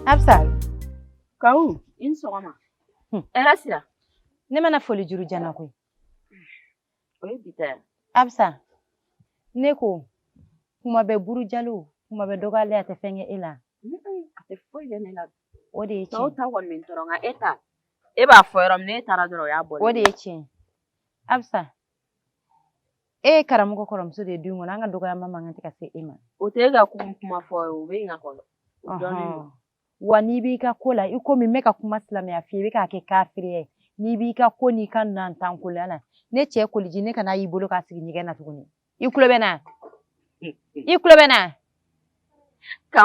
Absa. Kawu, i ni sɔgɔma. Hɛrɛ sira. Ne mana foli juru jana koyi. O ye bi ta ye. Absa, ne ko kuma bɛɛ burujalo, kuma bɛɛ dɔgɔyali, a tɛ fɛn kɛ e la? A tɛ foyi kɛ ne la. O de ye Tɔw tiɲɛ. ta kɔni bɛ n tɔɔrɔ, nka e ta, e b'a fɔ yɔrɔ min na, e taara dɔrɔn, o y'a bɔlen. O de ye tiɲɛ. Absa, e ye karamɔgɔ kɔrɔmuso de ye du in kɔnɔ, an ka dɔgɔyama man kan tɛ ka se e ma. O tɛ e ka kuma fɔ ye, o bɛ n ka kɔnɔ. O dɔnnen don. Wa n'i b'i ka ko la, i komi n bɛ ka kuma silamɛya f'i ye, i bɛ k'a kɛ kafiriya ye. N'i b'i ka ko n'i ka nantankola la, ne cɛ koliji, ne kana y'i bolo k'a sigi ɲɛgɛn na tuguni. I tulo bɛ na? I tulo bɛ na?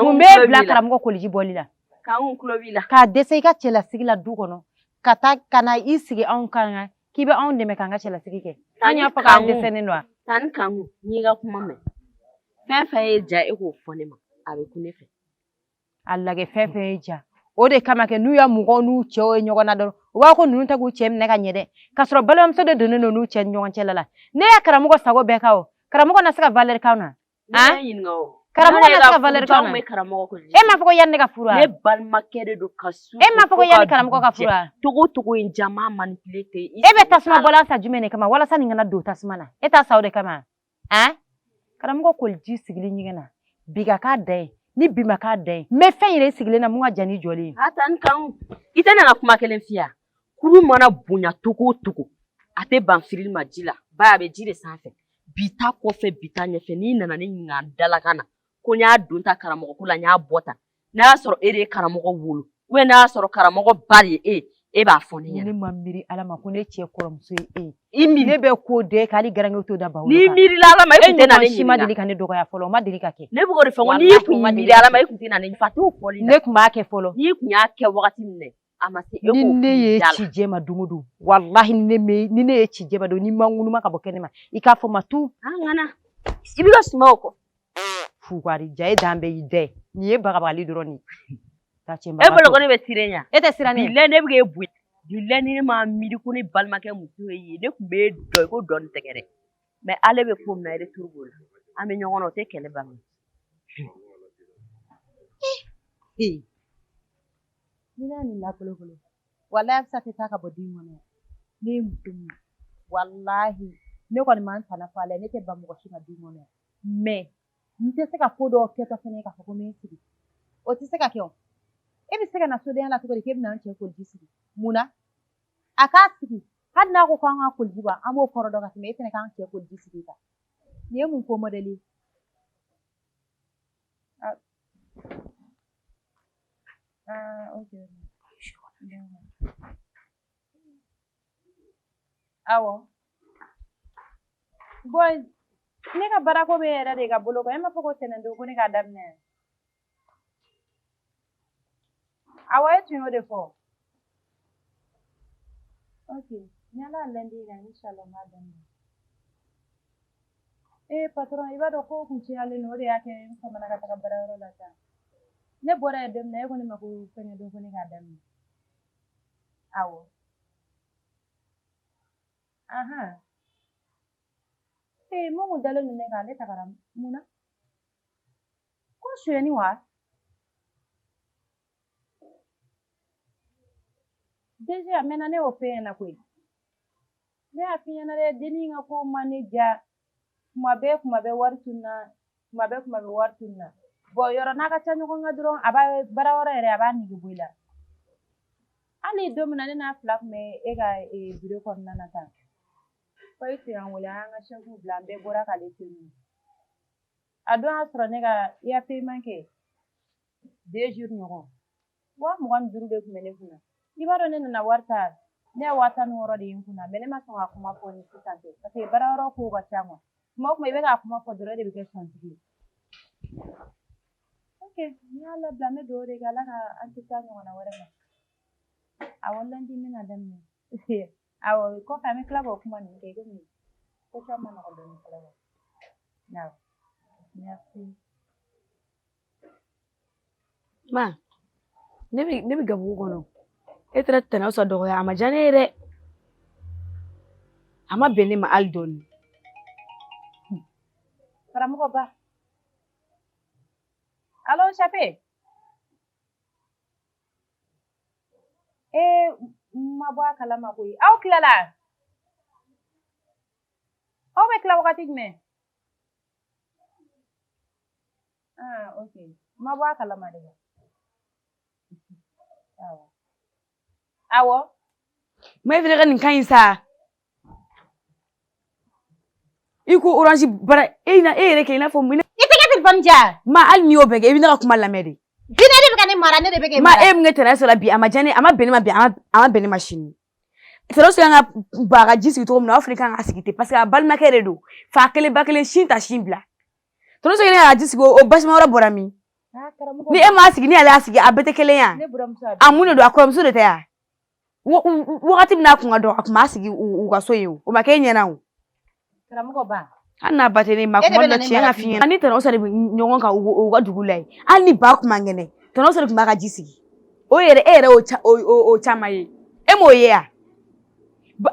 Mun b'e bila karamɔgɔ koliji bɔli la? K'anw tulo b'i la. K'a dɛsɛ i ka cɛlasigi la du kɔnɔ, ka taa ka na i sigi anw kan k'i bɛ anw dɛmɛ k'an ka cɛlasigi kɛ. An y'a fɔ k'an dɛsɛlen don wa? Tani Kanku, n y'i ka kuma mɛn. Fɛn fɛn ye ja, e k'o fɔ ne ma, a bɛ kun ne fɛ. A lagɛ, fɛn fɛn ye ja. O de kama kɛ n'u ya mɔgɔw n'u cɛw ye ɲɔgɔn na dɔrɔn, u b'a ko ninnu tɛ k'u cɛ minɛ ka ɲɛ dɛ, k'a sɔrɔ balimamuso de donnen don n'u cɛ ni ɲɔgɔn cɛla la. Ne ya karamɔgɔ sago bɛɛ kan o, karamɔgɔ na se ka valeur k'anw na? Karamɔgɔ na se ka valeur k'anw na? E m'a fɔ ko yanni ne ka furu wa? Ne balimakɛ de don ka su. E m'a fɔ ko yanni karamɔgɔ ka furu wa? Togo togo in jama manipulé tɛ. E bɛ tasuma bɔlan sa jumɛn de kama walasa nin kana don tasuma na? E t'a sa o de kama? Karamɔgɔ koliji sigili ɲɛgɛn na, bi ka k'a dan ye, ni bi ma k'a dan ye, n bɛ fɛn yɛrɛ sigilen na mun ka jan ni jɔlen ye. A Tani Kanku, i tɛ na kuma kelen f'i ye. Kuru mana bonya togo o togo, a tɛ ban firili ma ji la, ba a bɛ ji de sanfɛ. Bi ta kɔfɛ, bi ta ɲɛfɛ, n'i nana ne ɲininka dalakan na ko n y'a don ta karamɔgɔ ko la, n y'a bɔ ta, n'a y'a sɔrɔ e de ye karamɔgɔ wolo, ou n'a y'a sɔrɔ karamɔgɔ ba de ye e, e b'a fɔ ne ɲɛna. Ne ma miiri Ala ma ko ne cɛ kɔrɔmuso ye e ye. I miiri. Ne bɛ ko den k'ale garankɛ t'o da bawo. N'i miirila Ala ma, e tun tɛ na ne ɲininka. Si ma deli ka ne dɔgɔya fɔlɔ, o ma deli ka kɛ. Ne bɛ k'o de fɔ, ko n'i kun miiri Ala ma, e tun tɛ na ne fa t'o fɔli la. Ne tun b'a kɛ fɔlɔ. N'i kun y'a kɛ wagati min na, a ma se e k'o. Ni ne ye ci jɛ ma don o don, walahi ni ne ye ci jɛ ma don, ni ma ŋunuma ka bɔ kɛnɛ ma, i k'a fɔ ma tu. An ŋana. I bɛ ka suma o kɔ. Fugari ja e dan bɛ y'i dɛ. Nin ye bagabagali dɔrɔn de ye. E bolo ko ne bɛ siran ɲa. E tɛ siran ne. Bilahi ne bɛ k'e bonya. Bilahi ni ne ma miiri ko ne balimakɛ muso ye ye, ne tun b'e dɔn i ko dɔnni tɛgɛ dɛ. Mais ale bɛ ko min na, retour b'o la. An bɛ ɲɔgɔn na, o tɛ kɛlɛ ban. Ni n'a nin lakolokolo, walahi Absa tɛ taa ka bɔ du in kɔnɔ. Ne ye muso min ye, walahi ne kɔni ma n tana fɔ a la, ne tɛ ban mɔgɔ si ma du in kɔnɔ. Mais n tɛ se ka ko dɔw kɛtɔ fɛnɛ k'a fɔ ko n bɛ n sigi. O tɛ se ka kɛ o. E bɛ se ka na sodenya la cogo di k'e bɛna an cɛ koliji sigi? Mun na? A k'a sigi. Hali n'a ko k'an ka koliji bɔ, an b'o kɔrɔ dɔn ka tɛmɛ e fɛnɛ k'an cɛ koliji sigi kan. Nin ye mun ko mɔdɛli ye? Ah, ok. Awɔ. Bon, ne ka baarako bɛ yɛrɛ de ka bolo kan. E m'a fɔ ko tɛnɛn don ko ne k'a daminɛ. Awɔ, e tun y'o de fɔ. Ok, ni Ala y'a lundi kan, inshallah n b'a daminɛ. Ee patron, i b'a dɔn ko kun cayalen don, o de y'a kɛ n famana ka taga baarayɔrɔ la tan. Ne bɔra yen don min na, e ko ne ma ko fɛngɛ don ko ne k'a daminɛ. Awɔ. Ahan. Ee, mun kun dalen don ne kan, ale tagara mun na? Ko sonyɛni wa? DG a mɛnna, ne y'o f'e ɲɛna koyi. Ne y'a f'i ɲɛna dɛ, dennin ka ko ma ne diya. Kuma bɛɛ kuma bɛɛ wari tununa, kuma bɛɛ kuma bɛɛ wari tununa. Bon, yɔrɔ n'a ka ca ɲɔgɔn kan dɔrɔn, a b'a baara yɔrɔ yɛrɛ, a b'a nege bɔ i la. Hali don min na ne n'a fila tun bɛ e ka biro kɔnɔna na tan. Fo e tun y'an wele, an y'an ka chèque bila, an bɛɛ bɔra k'ale to yen. A don y'a sɔrɔ ne ka i ya paiement kɛ 2 jours ɲɔgɔn. 25 000 de tun bɛ ne kunna. I b'a dɔn ne nana wari ta, ne ye 16 000 de ye n kunna, mais ne ma sɔn ka kuma fɔ ni sisan tɛ, parce que baarayɔrɔ kow ka ca quoi. Kuma o kuma i bɛ k'a kuma fɔ dɔrɔn, e de bɛ kɛ sɔntigi ye. Ok, n y'a labila, n bɛ dugawu de kɛ Ala ka an tɛ taa ɲɔgɔnna wɛrɛ ma. Awɔ, lundi n bɛna daminɛ. Awɔ, kɔfɛ an bɛ tila k'o kuma ninnu kɛ komi ko caman ma nɔgɔn dɔɔnin fɔlɔ. Awɔ, merci. Ma, ne bɛ gabugu kɔnɔ. E taara tɛnɛ sa dɔgɔya, a ma diya ne ye dɛ. A ma bɛn ne ma hali dɔɔni. Karamɔgɔ ba. Allo, Chape. Ee n ma bɔ a kalama koyi. Aw tilala? Aw bɛ tila wagati jumɛn? Ah, ok. N ma bɔ a kalama de. Awɔ. Awɔ. Ma e fɛnɛ ka nin ka ɲi sa. I ko orange bara e na e yɛrɛ kɛ i n'a fɔ mun. I tɛ ka telefɔni diya. Ma hali n'i y'o bɛɛ kɛ i bɛ ne ka kuma lamɛn de. Dina ne bɛ ka ne mara, ne de bɛ k'e Ma mara. e mun kɛ tɛnɛ sɔrɔ bi, a ma diya ne, a ma bɛn ne ma bi, a ma bɛn ne ma sini. Tɛnɛ sɔrɔ kan ka ba ka ji sigi cogo min na, aw fana kan ka sigi ten parce que a balimakɛ de don. Fa kelen ba kelen, sin ta sin bila. Tɛnɛ sɔrɔ ka ji sigi, o basima wɛrɛ bɔra min? Ni e m'a sigi, ni ale y'a sigi, a bɛɛ tɛ kelen ya. A mun de don, a kɔrɔmuso de tɛ ya. Wagati min n'a kun ka dɔgɔ, a kun b'a sigi u ka so yen, o ma kɛ e ɲɛna o. Karamɔgɔ ba. Hali n'a ba tɛ ne ma, kuma dɔ tiɲɛ ka f'i ɲɛna. Ni tɛnɛ sɔrɔ de bɛ ɲɔgɔn kan u ka dugu la yen, hali ni ba kun man kɛnɛ, tɛnɛ sɔrɔ tun b'a ka ji sigi. O yɛrɛ e yɛrɛ o caman ye, e m'o ye ya.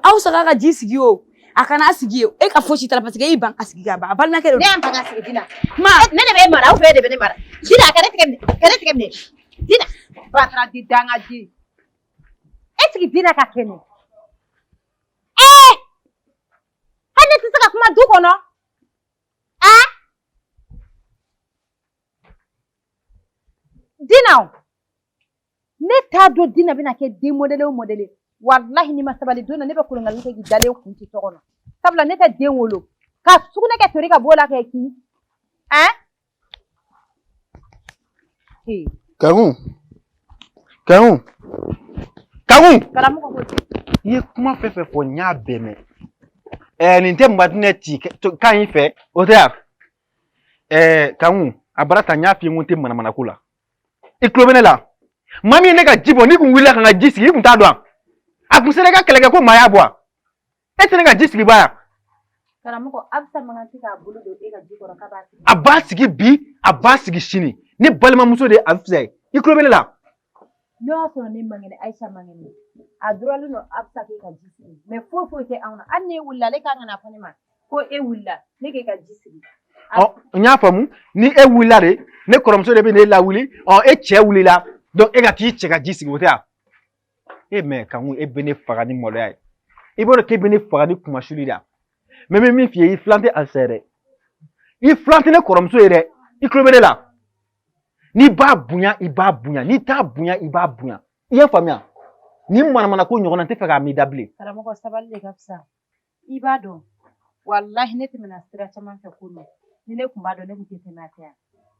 Aw sɔrɔ ka ji sigi o, a kana sigi e ka fosi t'a la parce que e y'i ban ka sigi ka ban, a balimakɛ de don. Ne y'an ban ka sigi Dina. Ma ne de bɛ e mara, aw bɛɛ de bɛ ne mara. Dina ka ne tigɛ minɛ, ka ne tigɛ minɛ. Dina batara di danga di. E sigi Dina ka kɛnɛ. Ee! Hali ne tɛ se ka kuma du kɔnɔ. Ah! Dina, ne t'a dɔn Dina bɛna kɛ den modèle o modèle. Walahi ni ma sabali don na, ne bɛ kolonkalanni kɛ k'i dalen kun ci so kɔnɔ. Sabula ne tɛ den wolo ka sugunɛ kɛ tori ka b'o la kɛ k'i. Hein? Kanku, Kanku, Kanku. Karamɔgɔ ko ten. I ye kuma fɛn fɛn fɔ, n y'a bɛɛ mɛn. Nin tɛ Madinɛ ci kan in fɛ, o tɛ yan. Kanku, a bara ta, n y'a f'i ye n ko n tɛ manamana ko la. I tulo bɛ ne la. Maa min ye ne ka ji bɔ, n'i kun wulila ka n ka ji sigi, i kun t'a dɔn. A kun sera i ka kɛlɛ kɛ ko maa y'a bɔ wa? E tɛ ne ka ji sigi ba yan. Karamɔgɔ, Absa man kan tɛ k'a bolo don e ka ji kɔrɔ k'a b'a sigi. A b'a sigi bi, a b'a sigi sini. Ne balimamuso de ye Absa ye. I tulo bɛ ne la. N'o y'a sɔrɔ ne man kɛnɛ, Ayisa man kɛnɛ, a duralen don Absa k'e ka ji sigi. Mais foyi foyi tɛ anw na. Hali n'e wulila, ale kan ka n'a fɔ ne ma ko e wulila, ne k'e ka ji sigi. Ɔ, n y'a faamu. Ni e wulila de, ne kɔrɔmuso de bɛ ne lawuli. Ɔ, e cɛ wulila, donc e ka t'i cɛ ka ji sigi, o tɛ yan. E mɛ Kanku, e bɛ ne faga ni maloya ye. I b'a dɔn k'e bɛ ne faga ni kumasuli de ye. Mais n bɛ min f'i ye, i filan tɛ Ayisa ye dɛ. I filan tɛ ne kɔrɔmuso ye dɛ. I tulo bɛ ne la. N'i b'a bonya, i b'a bonya. N'i t'a bonya, i b'a bonya. I y'a faamuya? Ni manamana ko ɲɔgɔnna, n tɛ fɛ k'a mɛn i da bilen. Karamɔgɔ, sabali de ka fisa. I b'a dɔn, walahi ne tɛmɛna sira caman fɛ ko nɔ. Ni ne kun b'a dɔn, ne kun tɛ tɛmɛ a fɛ yan.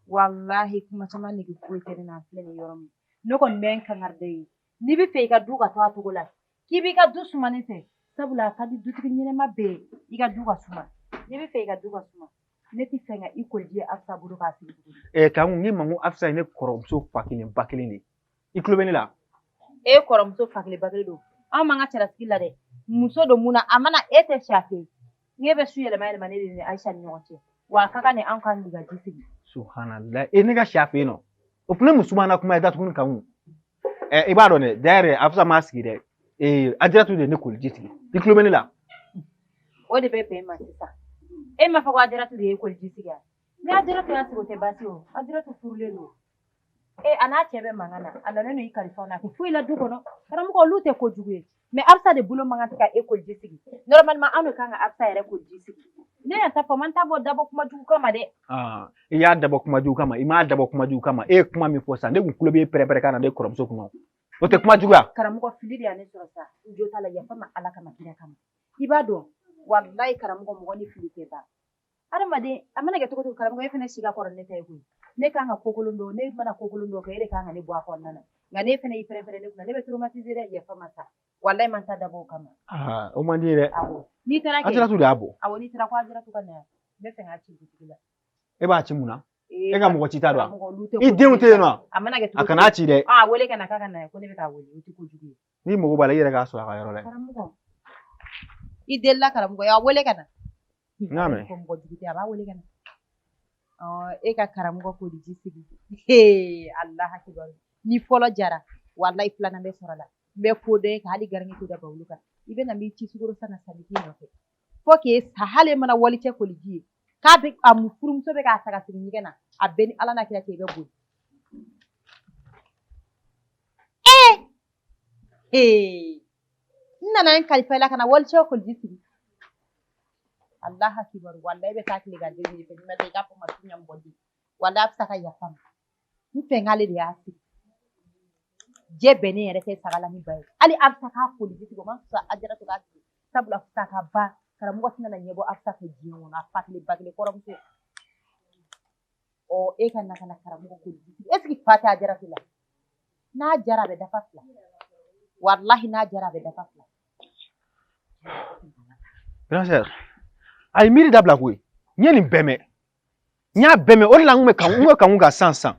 Walahi kuma caman nege foyi tɛ ne na, filɛ nin yɔrɔ min. Ne kɔni bɛ n kangari da i ye. N'i bɛ fɛ i ka du ka to a cogo la, k'i b'i ka du suma ne fɛ, sabula a ka di dutigi ɲɛnɛma bɛɛ ye i ka du ka suma. N'i bɛ fɛ i ka du ka suma, ne tɛ fɛ ka i koliji ye Absa bolo k'a sigi tuguni. Kanku, n k'i ma ko Absa ye ne kɔrɔmuso fa kelen ba kelen de ye. I tulo bɛ ne la? E kɔrɔmuso fa kelen ba kelen don. Anw m'an ka cɛlasigi la dɛ. Muso don mun na, a mana e tɛ si a fɛ yen. N'e bɛ su yɛlɛma yɛlɛma ne de ni Ayisa ni ɲɔgɔn cɛ. Wa a ka kan ni anw kan k'i ka ji sigi. Subhanallah. E ne ka si a fɛ yen nɔ. O fana muso mana kuma ye datuguni Kanku. I b'a dɔn dɛ, d'ailleurs Absa m'a sigi dɛ. Adiratu de ye ne koliji sigi. I tulo bɛ ne la? O de bɛ bɛn ma sisan. E m'a fɔ ko Adiratu de ye koliji sigi wa? Ni Adiratu y'a sigi, o tɛ baasi ye o. Adiratu furulen don. A n'a cɛ bɛ mankan na, a nalen don i kalifa na, a tɛ foyi la du kɔnɔ. Karamɔgɔ, olu tɛ kojugu ye. Mais Absa de bolo man kan tɛ ka e koliji sigi. Normalement anw de kan ka Absa yɛrɛ koliji sigi. Ne y'a ta fɔ, man t'a bɔ dabɔ kuma jugu kama dɛ. I y'a dabɔ kuma jugu kama, i m'a dabɔ kuma jugu kama. E ye kuma min fɔ sisan, ne kun tulo bɛ pɛrɛn-pɛrɛn kan na ne kɔrɔmuso kunna. O tɛ kuma jugu ya? Karamɔgɔ, fili de y'a ne sɔrɔ sa. N jo t'a la, yafa ma Ala kama, kira kama. I b'a dɔn, walayi karamɔgɔ, mɔgɔ ni fili tɛ ban. Adamaden, a mana kɛ cogo cogo, karamɔgɔ, e fana si ka kɔrɔ ne ta ye koyi. Ne kan ka ko kolon dɔ, ne mana ko kolon dɔ kɛ, e de kan ka ne bɔ a kɔnɔna na. Nka ne fana y'i pɛrɛn-pɛrɛn ne kunna, ne bɛ traumatiser dɛ, yafa ma sa. Walayi man ta dabɔ o kama. O man di ye dɛ. Awɔ. N'i taara kɛ. Adiratu de y'a bɔ. Awɔ, n'i taara ko Adiratu ka na yan, n bɛ fɛ k'a ci dutigi la. E b'a ci mun na? E ka mɔgɔ ci t'a dɔn wa? I I denw tɛ yen nɔ? A mana kɛ cogo A kan'a ci dɛ. A wele ka na k'a ka na yan, ko ne bɛ k'a wele, o tɛ kojugu ye. N'i mago b'a la, i yɛrɛ k'a sɔrɔ a ka yɔrɔ la. Karamɔgɔ, i delila karamɔgɔ, a wele ka na. N y'a mɛn. Mɔgɔ jugu tɛ, a b'a wele ka na. E ka karamɔgɔ koliji sigi. Ee, Alahu akibaru. Ni fɔlɔ jara, walayi filanan bɛ sɔrɔ la. N bɛ ko dɔ ye ka hali garankɛ to da bawulu kan. I bɛ na n b'i ci sukoro san ka sanni k'i nɔfɛ. Fo k'e sa, hali e mana walicɛ koliji ye. K'a bɛ a furumuso bɛ k'a ta ka sigi ɲɛgɛn na. A bɛɛ ni Ala n'a kira cɛ, i bɛ boli. Ee! Ee n nana n kalifa i la ka na walicɛw koliji sigi. Allah akibaru, wallahi bɛ taa tile ka den de fɛ, n'i ma taa i k'a fɔ ma su ɲamɔgɔ den. Wallahi a bɛ se ka yafa n ma. N fɛ k'ale de y'a sigi. Jɛ bɛnnen yɛrɛ tɛ saga la ni ba ye. Hali Abisa k'a koliji sigi, o ma fisa Ajaratu k'a sigi. Sabula fisa ka ban, karamɔgɔ tɛna na ɲɛbɔ Abisa fɛ diɲɛ kɔnɔ, a fa kelen ba kelen kɔrɔmuso. Ɔ e ka na ka na karamɔgɔ koliji sigi. Est ce que fa tɛ Ajaratu la? N'a jara a bɛ dafa fila. Walahi n'a jara a bɛ dafa fila. Grand sœur, a ye miiri dabila koyi. N ye nin bɛɛ mɛn. N y'a bɛɛ mɛn, o de la n kun bɛ kan, n kun bɛ kanku kan sisan sisan.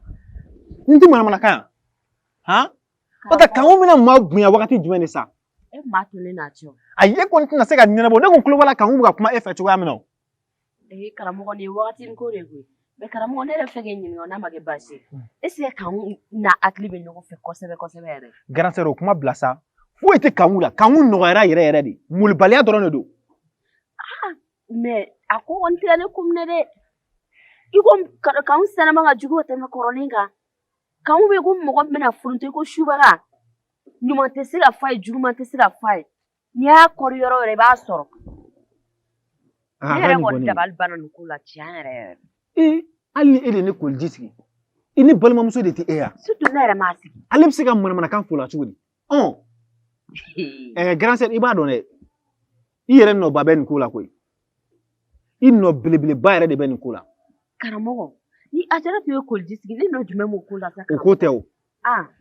N tɛ manamanakan yan. Han? O tɛ kanku bɛna maa bonya wagati jumɛn de sa? E kun b'a to ne n'a cɛ o. Ayi, e kɔni tɛna se ka ɲɛnabɔ. Ne kun tulo b'a la kanku bɛ ka kuma e fɛ cogoya min na o. Ee karamɔgɔ, nin ye wagatinin ko de ye koyi. Mais karamɔgɔ, ne yɛrɛ fɛ k'e ɲininka, n'a ma kɛ baasi ye. Est ce que kanku n'a hakili bɛ ɲɔgɔn fɛ kosɛbɛ kosɛbɛ yɛrɛ? Grand sœur, o kuma bila sa. Foyi tɛ kanku la. Kanku nɔgɔyara yɛrɛ yɛrɛ de. Molibaliya dɔrɔn de don. Mais a ko kɔni tɛ ka ne kun minɛ dɛ. I ko kanku sɛnɛma ka jugu ka tɛmɛ kɔrɔlen kan. Kanku bɛ ko mɔgɔ min bɛna furuntu i ko subaga. Ɲuman tɛ se ka f'a ye, juguman tɛ se ka f'a ye. N'i y'a kɔri yɔrɔ o yɔrɔ i b'a sɔrɔ. Ne yɛrɛ kɔni dabali banna nin ko la tiɲɛ yɛrɛ yɛrɛ. Ee, hali ni e de ye ne koliji sigi, i ni balimamuso de tɛ e ya. Surtout ne yɛrɛ m'a sigi. Ale bɛ se ka manamanakan fɔ o la cogo di? Ɔn. Ɛɛ grand sœur, i b'a dɔn dɛ, i yɛrɛ nɔba bɛ nin ko la koyi. I nɔ belebeleba yɛrɛ de bɛ nin ko la. Karamɔgɔ, ni Ajaratu ye koliji sigi, ne nɔ jumɛn b'o ko la sa? O ko tɛ o.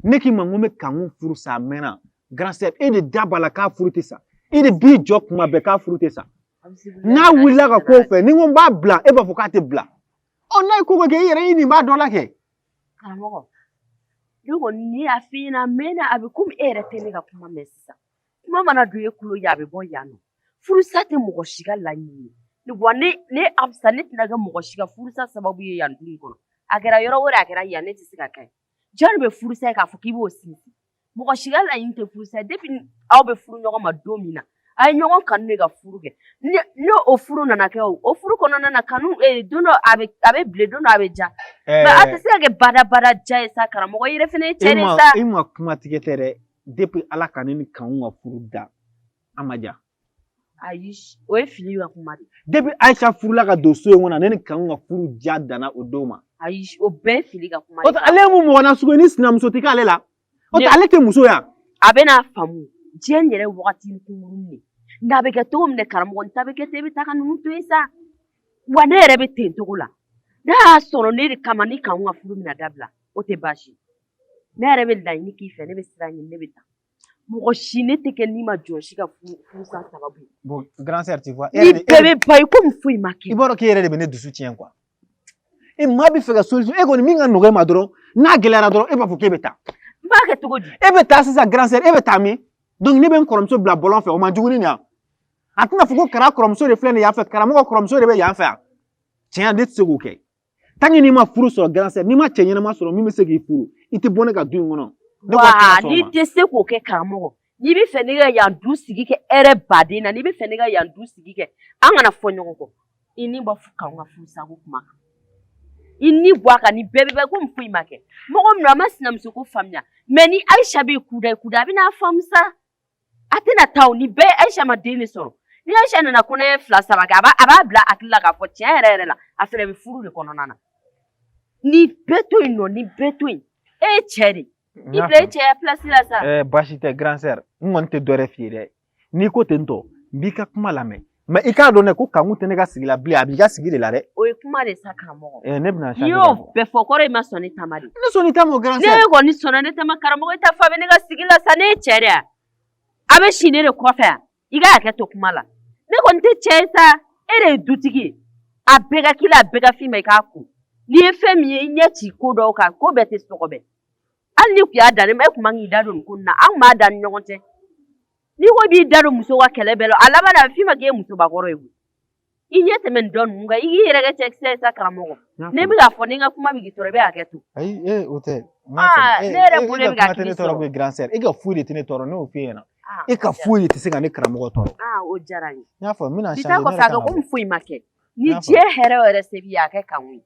Ne k'i ma n ko n bɛ kanku furu sa a mɛnna. Grand sœur, e de da b'a la k'a furu tɛ sa. E de b'i jɔ kuma bɛɛ k'a furu tɛ sa. N'a wulila ka ko fɛ, ni n ko n b'a bila, e b'a fɔ k'a tɛ bila. Ɔ n'a ye ko ko kɛ, i yɛrɛ i nin b'a dɔ la kɛ. Karamɔgɔ, ne kɔni ne y'a f'i ɲɛna a mɛnna, a bɛ komi e yɛrɛ tɛ ne ka kuma mɛn sisan. Kuma mana don e kulo ye, a bɛ bɔ yan nɔ. Furusa tɛ mɔgɔ si ka laɲini ye. Wa ne Abisa, ne tɛna kɛ mɔgɔ si ka furusa sababu ye yan du in kɔnɔ. A kɛra yɔrɔ wɛrɛ, a kɛra yan, ne tɛ se ka kɛ. Jɔn de bɛ furusa ye k'a fɔ k'i b'o sinsin? Mɔgɔ si ka laɲini tɛ furusa ye. Depuis aw bɛ furu ɲɔgɔn ma don min na, a ye ɲɔgɔn kanu de ka furu kɛ. Ni o furu nana kɛ, o furu kɔnɔna na kanu, don dɔ a bɛ bilen, don dɔ a bɛ ja. Mais a tɛ se ka kɛ badabada ja ye sa karamɔgɔ, i yɛrɛ fana ye cɛ de sa. E ma kuma tigɛ tɛ dɛ. Depuis Ala ka ne ni kanku ka furu da, a ma ja. Ayi, o ye fili ka kuma de. Depuis Aïcha furula ka don so in kɔnɔ, ne ni kanku ka furu ja danna o don ma. Ayi, o bɛɛ ye fili ka kuma de. O tɛ ale ye mun mɔgɔ nasugu ye ni sinamuso tɛ k'ale la? O tɛ ale tɛ muso ya? A bɛna faamu diɲɛ yɛrɛ wagati kunkurunnin de. Nka a bɛ kɛ cogo min dɛ karamɔgɔ, n ta bɛ kɛ ten, i bɛ taa ka ninnu to yen sa. Wa ne yɛrɛ bɛ ten cogo la. N'a y'a sɔrɔ ne de kama ni kanku ka furu bɛna dabila, o tɛ baasi. Ne yɛrɛ bɛ laɲini k'i fɛ, ne bɛ sira ɲini, ne bɛ taa. Mɔgɔ si ne tɛ kɛ n'i ma jɔn si ka furusa sababu ye. Bon, grand sœur, tu vois. Ni bɛɛ bɛ ban i komi foyi ma kɛ. I b'a dɔn k'e yɛrɛ de bɛ ne dusu tiɲɛ quoi. E maa bɛ fɛ ka solution, e kɔni min ka nɔgɔ e ma dɔrɔn, n'a gɛlɛyara dɔrɔn, e b'a fɔ k'e bɛ taa. N b'a kɛ cogo di? E bɛ taa sisan grand sœur, e bɛ taa min? Donc ne bɛ n kɔrɔmuso bila bɔlɔn fɛ, o man jugu ni nin ye. A tɛna fɔ ko kara kɔrɔmuso de filɛ nin yan fɛ, karamɔgɔ kɔrɔmuso de bɛ yan fɛ yan. Tiɲɛ ne tɛ se k'o kɛ. Tant que n'i ma furu sɔrɔ grand sœur, n'i ma cɛ ɲɛnama sɔrɔ min bɛ se k'i furu, i tɛ bɔ ne ka du in kɔnɔ. Wa n'i tɛ se k'o kɛ karamɔgɔ, n'i bɛ fɛ ne ka yan du sigi kɛ hɛrɛ baden na, n'i bɛ fɛ ne ka yan du sigi kɛ, an kana fɔ ɲɔgɔn kɔ. I ni bɔ k'anw ka furusako kuma kan. I ni bɔ a kan ni bɛɛ bɛ bɛ komi foyi ma kɛ. Mɔgɔ min don a ma sinamuso ko faamuya. Mais ni Aïcha bɛ kuda kuda, a bɛna faamu sa. A tɛna taa o ni bɛɛ Aïcha ma den de sɔrɔ. Ni Aïcha nana kɔnɔɲɛ 2 3 kɛ, a b'a bila hakili la k'a fɔ tiɲɛ yɛrɛ yɛrɛ la, a fɛnɛ bɛ furu de kɔnɔna na. Ni bɛɛ to yen nɔ, ni bɛɛ to yen. E ye cɛ de ye. I bila i cɛya place la sa. Baasi tɛ grand sœur, n kɔni tɛ dɔ wɛrɛ f'i ye dɛ. N'i ko ten tɔ, n b'i ka kuma lamɛn. Mais i k'a dɔn dɛ ko kanku tɛ ne ka sigi la bilen, a b'i ka sigi de la dɛ. O ye kuma de sa karamɔgɔ. Ne bɛna N'i y'o bɛɛ fɔ, kɔrɔ i ma sɔn ne ta ma de. Ne sɔn i ta ma o grand sœur. Ne kɔni sɔnna ne ta ma karamɔgɔ, i ta fɔ a bɛ ne ka sigi la sa, ne ye cɛ de ye. A bɛ si ne de kɔfɛ yan. I ka hakɛ to kuma la. Ne kɔni tɛ cɛ ye sa, e de ye dutigi ye. A bɛɛ ka k'i la, a bɛɛ ka f'i ma, i k'a kun. N'i ye fɛn min ye, i ɲɛ ci ko dɔw kan, ko bɛɛ tɛ sɔgɔbɛ. Hali ni kun y'a dan ne ma, e kun man k'i da don nin ko nin na, an kun b'a da ni ɲɔgɔn cɛ. N'i ko b'i da don muso ka kɛlɛ bɛɛ la, a laban na a bɛ f'i ma k'e ye musobakɔrɔ ye koyi. I ɲɛ tɛmɛ nin dɔ ninnu kan, i k'i yɛrɛ kɛ cɛkisɛ ye sa karamɔgɔ. Ne bɛ k'a fɔ ni n ka kuma bɛ k'i tɔɔrɔ, i bɛ hakɛ to. Ayi, o tɛ. Ne yɛrɛ bolo bɛ ka hakili sɔrɔ. E ka grand sœur, e ka foyi de tɛ ne tɔɔrɔ, ne y'o f'e ɲɛna. E ka foyi de tɛ se ka ne karamɔgɔ tɔɔrɔ. O diyara n ye. N y'a fɔ n bɛna changer. Bi taa kɔfɛ a kɛ komi foyi ma kɛ. Ni diɲɛ hɛrɛ o hɛrɛ se b'i ye, a kɛ kanku ye.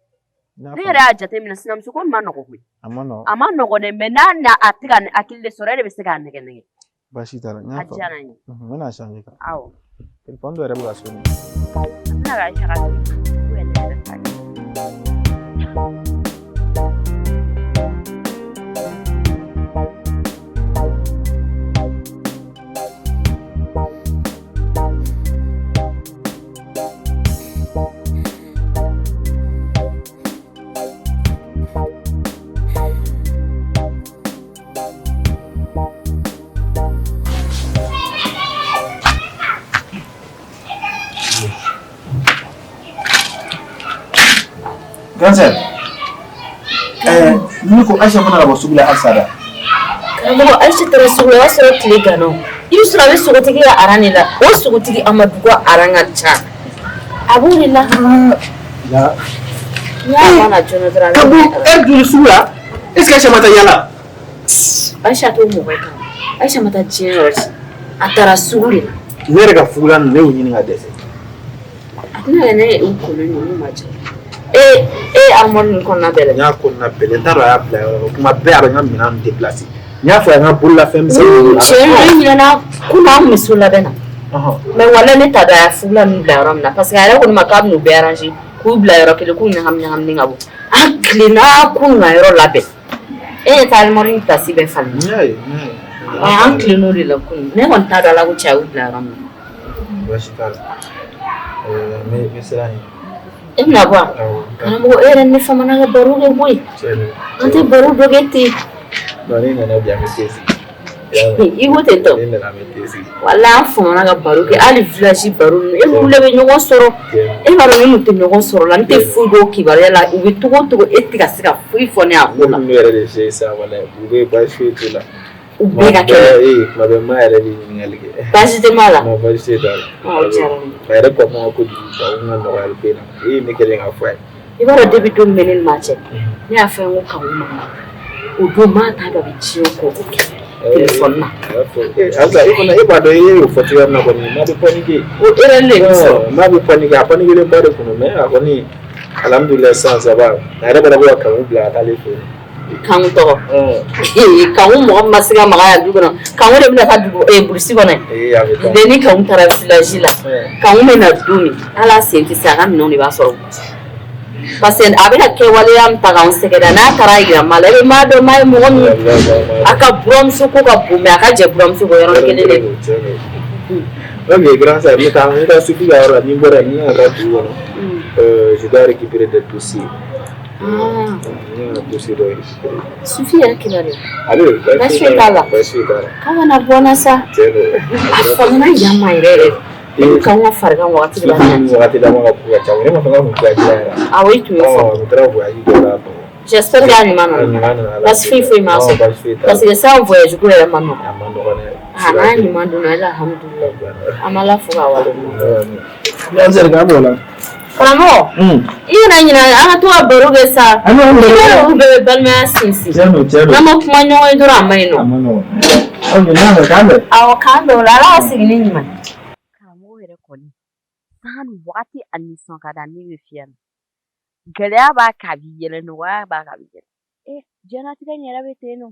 Ne yɛrɛ y'a jateminɛ sinamuso ko ma nɔgɔ koyi. A ma nɔgɔ. A ma nɔgɔ dɛ, mais n'a na a tɛ ka hakili de sɔrɔ, e de bɛ se k'a nɛgɛ nɛgɛ. Baasi t'a la, n y'a A faamu. diyara n ye. N bɛna changer kan. Awɔ. Téléphone dɔ yɛrɛ bɛ ka sonner. A bɛna ka Aïcha ka téléphone ou bien ne yɛrɛ ta kɛ. Grand sœur, ne ko Aïcha mana ka bɔ sugu la halisa dɛ. Karamɔgɔ, Aïcha taara sugu la, o y'a sɔrɔ tile ganna. I bɛ sɔrɔ a bɛ sogotigi ka aran de la. O sogotigi Amadu ka aran ka ca. A b'o de la. Ya. N'a mana joona dɔrɔn a bɛ Ka bɔ heure joli sugu la? Est ce que Aïcha ma taa yala? Aïcha t'o mɔgɔ ye kan. Aïcha ma taa diɲɛ yɔrɔ si. A taara sugu de la. Ne yɛrɛ ka fugulan ninnu, ne y'o ɲini ka dɛsɛ. A tɛna kɛ ne u kolen ninnu ma ja. E e armoire nin kɔnɔna bɛɛ N lajɛ. y'a kɔnɔna bɛɛ lajɛ, n t'a dɔn a y'a bila yɔrɔ min. Kuma bɛɛ a bɛ n ka minɛn déplacer. N y'a fɔ a ye n ka bololafɛn misɛnnin. Tiɲɛ na, e ɲinɛna kunun an kun bɛ so labɛn na. Mais walahi ne t'a dɔn a y'a fugulan ninnu bila yɔrɔ min na, parce que a yɛrɛ ko ne ma k'a bɛn'u bɛɛ arranger k'u bila yɔrɔ kelen, k'u ɲagami ɲagaminen ka bɔ. An tilenna kunun ka yɔrɔ labɛn. E ɲɛ tɛ armoire in place bɛɛ falen. N y'a ye, n y'a ye. An tilenn'o de la kunun. Ne kɔni t'a dɔn Ala ko cɛ a y'u bila yɔrɔ min na. Baasi t'a la. N bɛ siran ɲɛ. E bɛna bɔ wa? Awɔ. Karamɔgɔ, e yɛrɛ ni ne famana ka baro kɛ koyi. Tiɲɛ don. An tɛ baro dɔ kɛ ten. Non, ne nana bi an bɛ te sigi. I ko ten tɔ. Ne nana an bɛ te sigi. Walahi an famana ka baro kɛ, hali village baro ninnu, e n'olu de bɛ ɲɔgɔn sɔrɔ. E b'a dɔn ne n'u tɛ ɲɔgɔn sɔrɔ la, n tɛ foyi dɔn kibaruya la, u bɛ togo o togo e tɛ ka se ka foyi fɔ ne a ko la. Ne yɛrɛ de se sa walahi, u bɛ baasi foyi t'u la. U bɛɛ ka kɛnɛ. Ee, kuma bɛɛ ma yɛrɛ bɛ ɲininkali kɛ. Baasi tɛ maa la. Non, baasi foyi t'a la. O diyara n ye. A yɛrɛ kɔnɔna kojugu ka n ka nɔgɔyali ko in na. E ye ne kɛlen k'a fɔ a ye. I b'a dɔn depuis don min bɛ ne ni maa cɛ, ne y'a fɔ n ko kanu ma, o don maa t'a dɔn a bɛ diɲɛ ko o ko kɛ téléphone na. Halisa e fana e b'a dɔn e y'o fɔ cogoya min na kɔni, maa bɛ paniquer. O erreur de bɛ sɔrɔ. Maa bɛ paniquer, a paniquer ba de kun don, mais a kɔni alhamdulilayi sisan ça va. A yɛrɛ bɔra ko ka kanu bila ka taa ale fɛ yen. Kanku tɔgɔ. Kanku mɔgɔ min ma se ka maga yan du kɔnɔ, kanku de bɛna taa dugu burusi kɔnɔ yen. A bɛ taa. Bɛɛ ni kanku taara village la. Kanku bɛ na don min, ala sen tɛ se a ka minɛnw de b'a sɔrɔ. Parce que a bɛna kɛwaleya min ta k'anw sɛgɛrɛ, n'a taara yira maa la, e bɛ maa dɔn maa ye mɔgɔ min ye. A ka buramuso ko ka bon, mais a ka jɛ buramuso kɔ yɔrɔnin kelen de don. Ok, grand sœur, n bɛ taa Sufi ka yɔrɔ la, ni n bɔra yen, n kan ka taa dugu kɔnɔ. Je dois récupérer des dossiers. Ah. N kan ka dossier dɔ récupérer. Sufi yɛrɛ kibaruya. Ale, Baasi foyi t'a la. Baasi foyi t'a la. K'a kana bɔ n na sa. Tiɲɛ don. A famana yan ma yɛrɛ yɛrɛ. E kan ka farigan wagati de b'a Sufi wagati dama ka ko ka ca. Ne ma fɔ k'a kun voyage la yɛrɛ. Awɔ, i tun y'o fɔ. Ɔ, n taara voyage dɔ la. J'espère que a ɲuman nana. Baasi foyi foyi m'a sɔrɔ. Baasi foyi t'a la. Parce que san voyage ko yɛrɛ ma nɔgɔn. A ma nɔgɔn dɛ. A n'a ɲuman donna, alhamdulilayi. An b'Ala fo k'a waleɲuman. Grand sœur, k'an b'o la. Karamɔgɔ, i kana ɲinɛ an ka to ka baro kɛ sa. An bɛ I b'a dɔn olu bɛɛ bɛ balimaya sinsin. Tiɲɛ don, tiɲɛ don. N'an ma kuma ɲɔgɔn ye dɔrɔn a ma ɲi nɔ. A ma nɔgɔn. Ok, n'a mɛn k'an bɛn. Awɔ, k'an bɛn o la, Ala ka segin ni ɲuman ye. Karamɔgɔ yɛrɛ kɔni, sanga ni wagati a nisɔn ka di a ni bɛ fiyɛ na. Gɛlɛya b'a kan a b'i yɛlɛ, nɔgɔya b'a kan a b'i yɛlɛ. Diɲɛlatigɛ in yɛrɛ bɛ ten nɔ.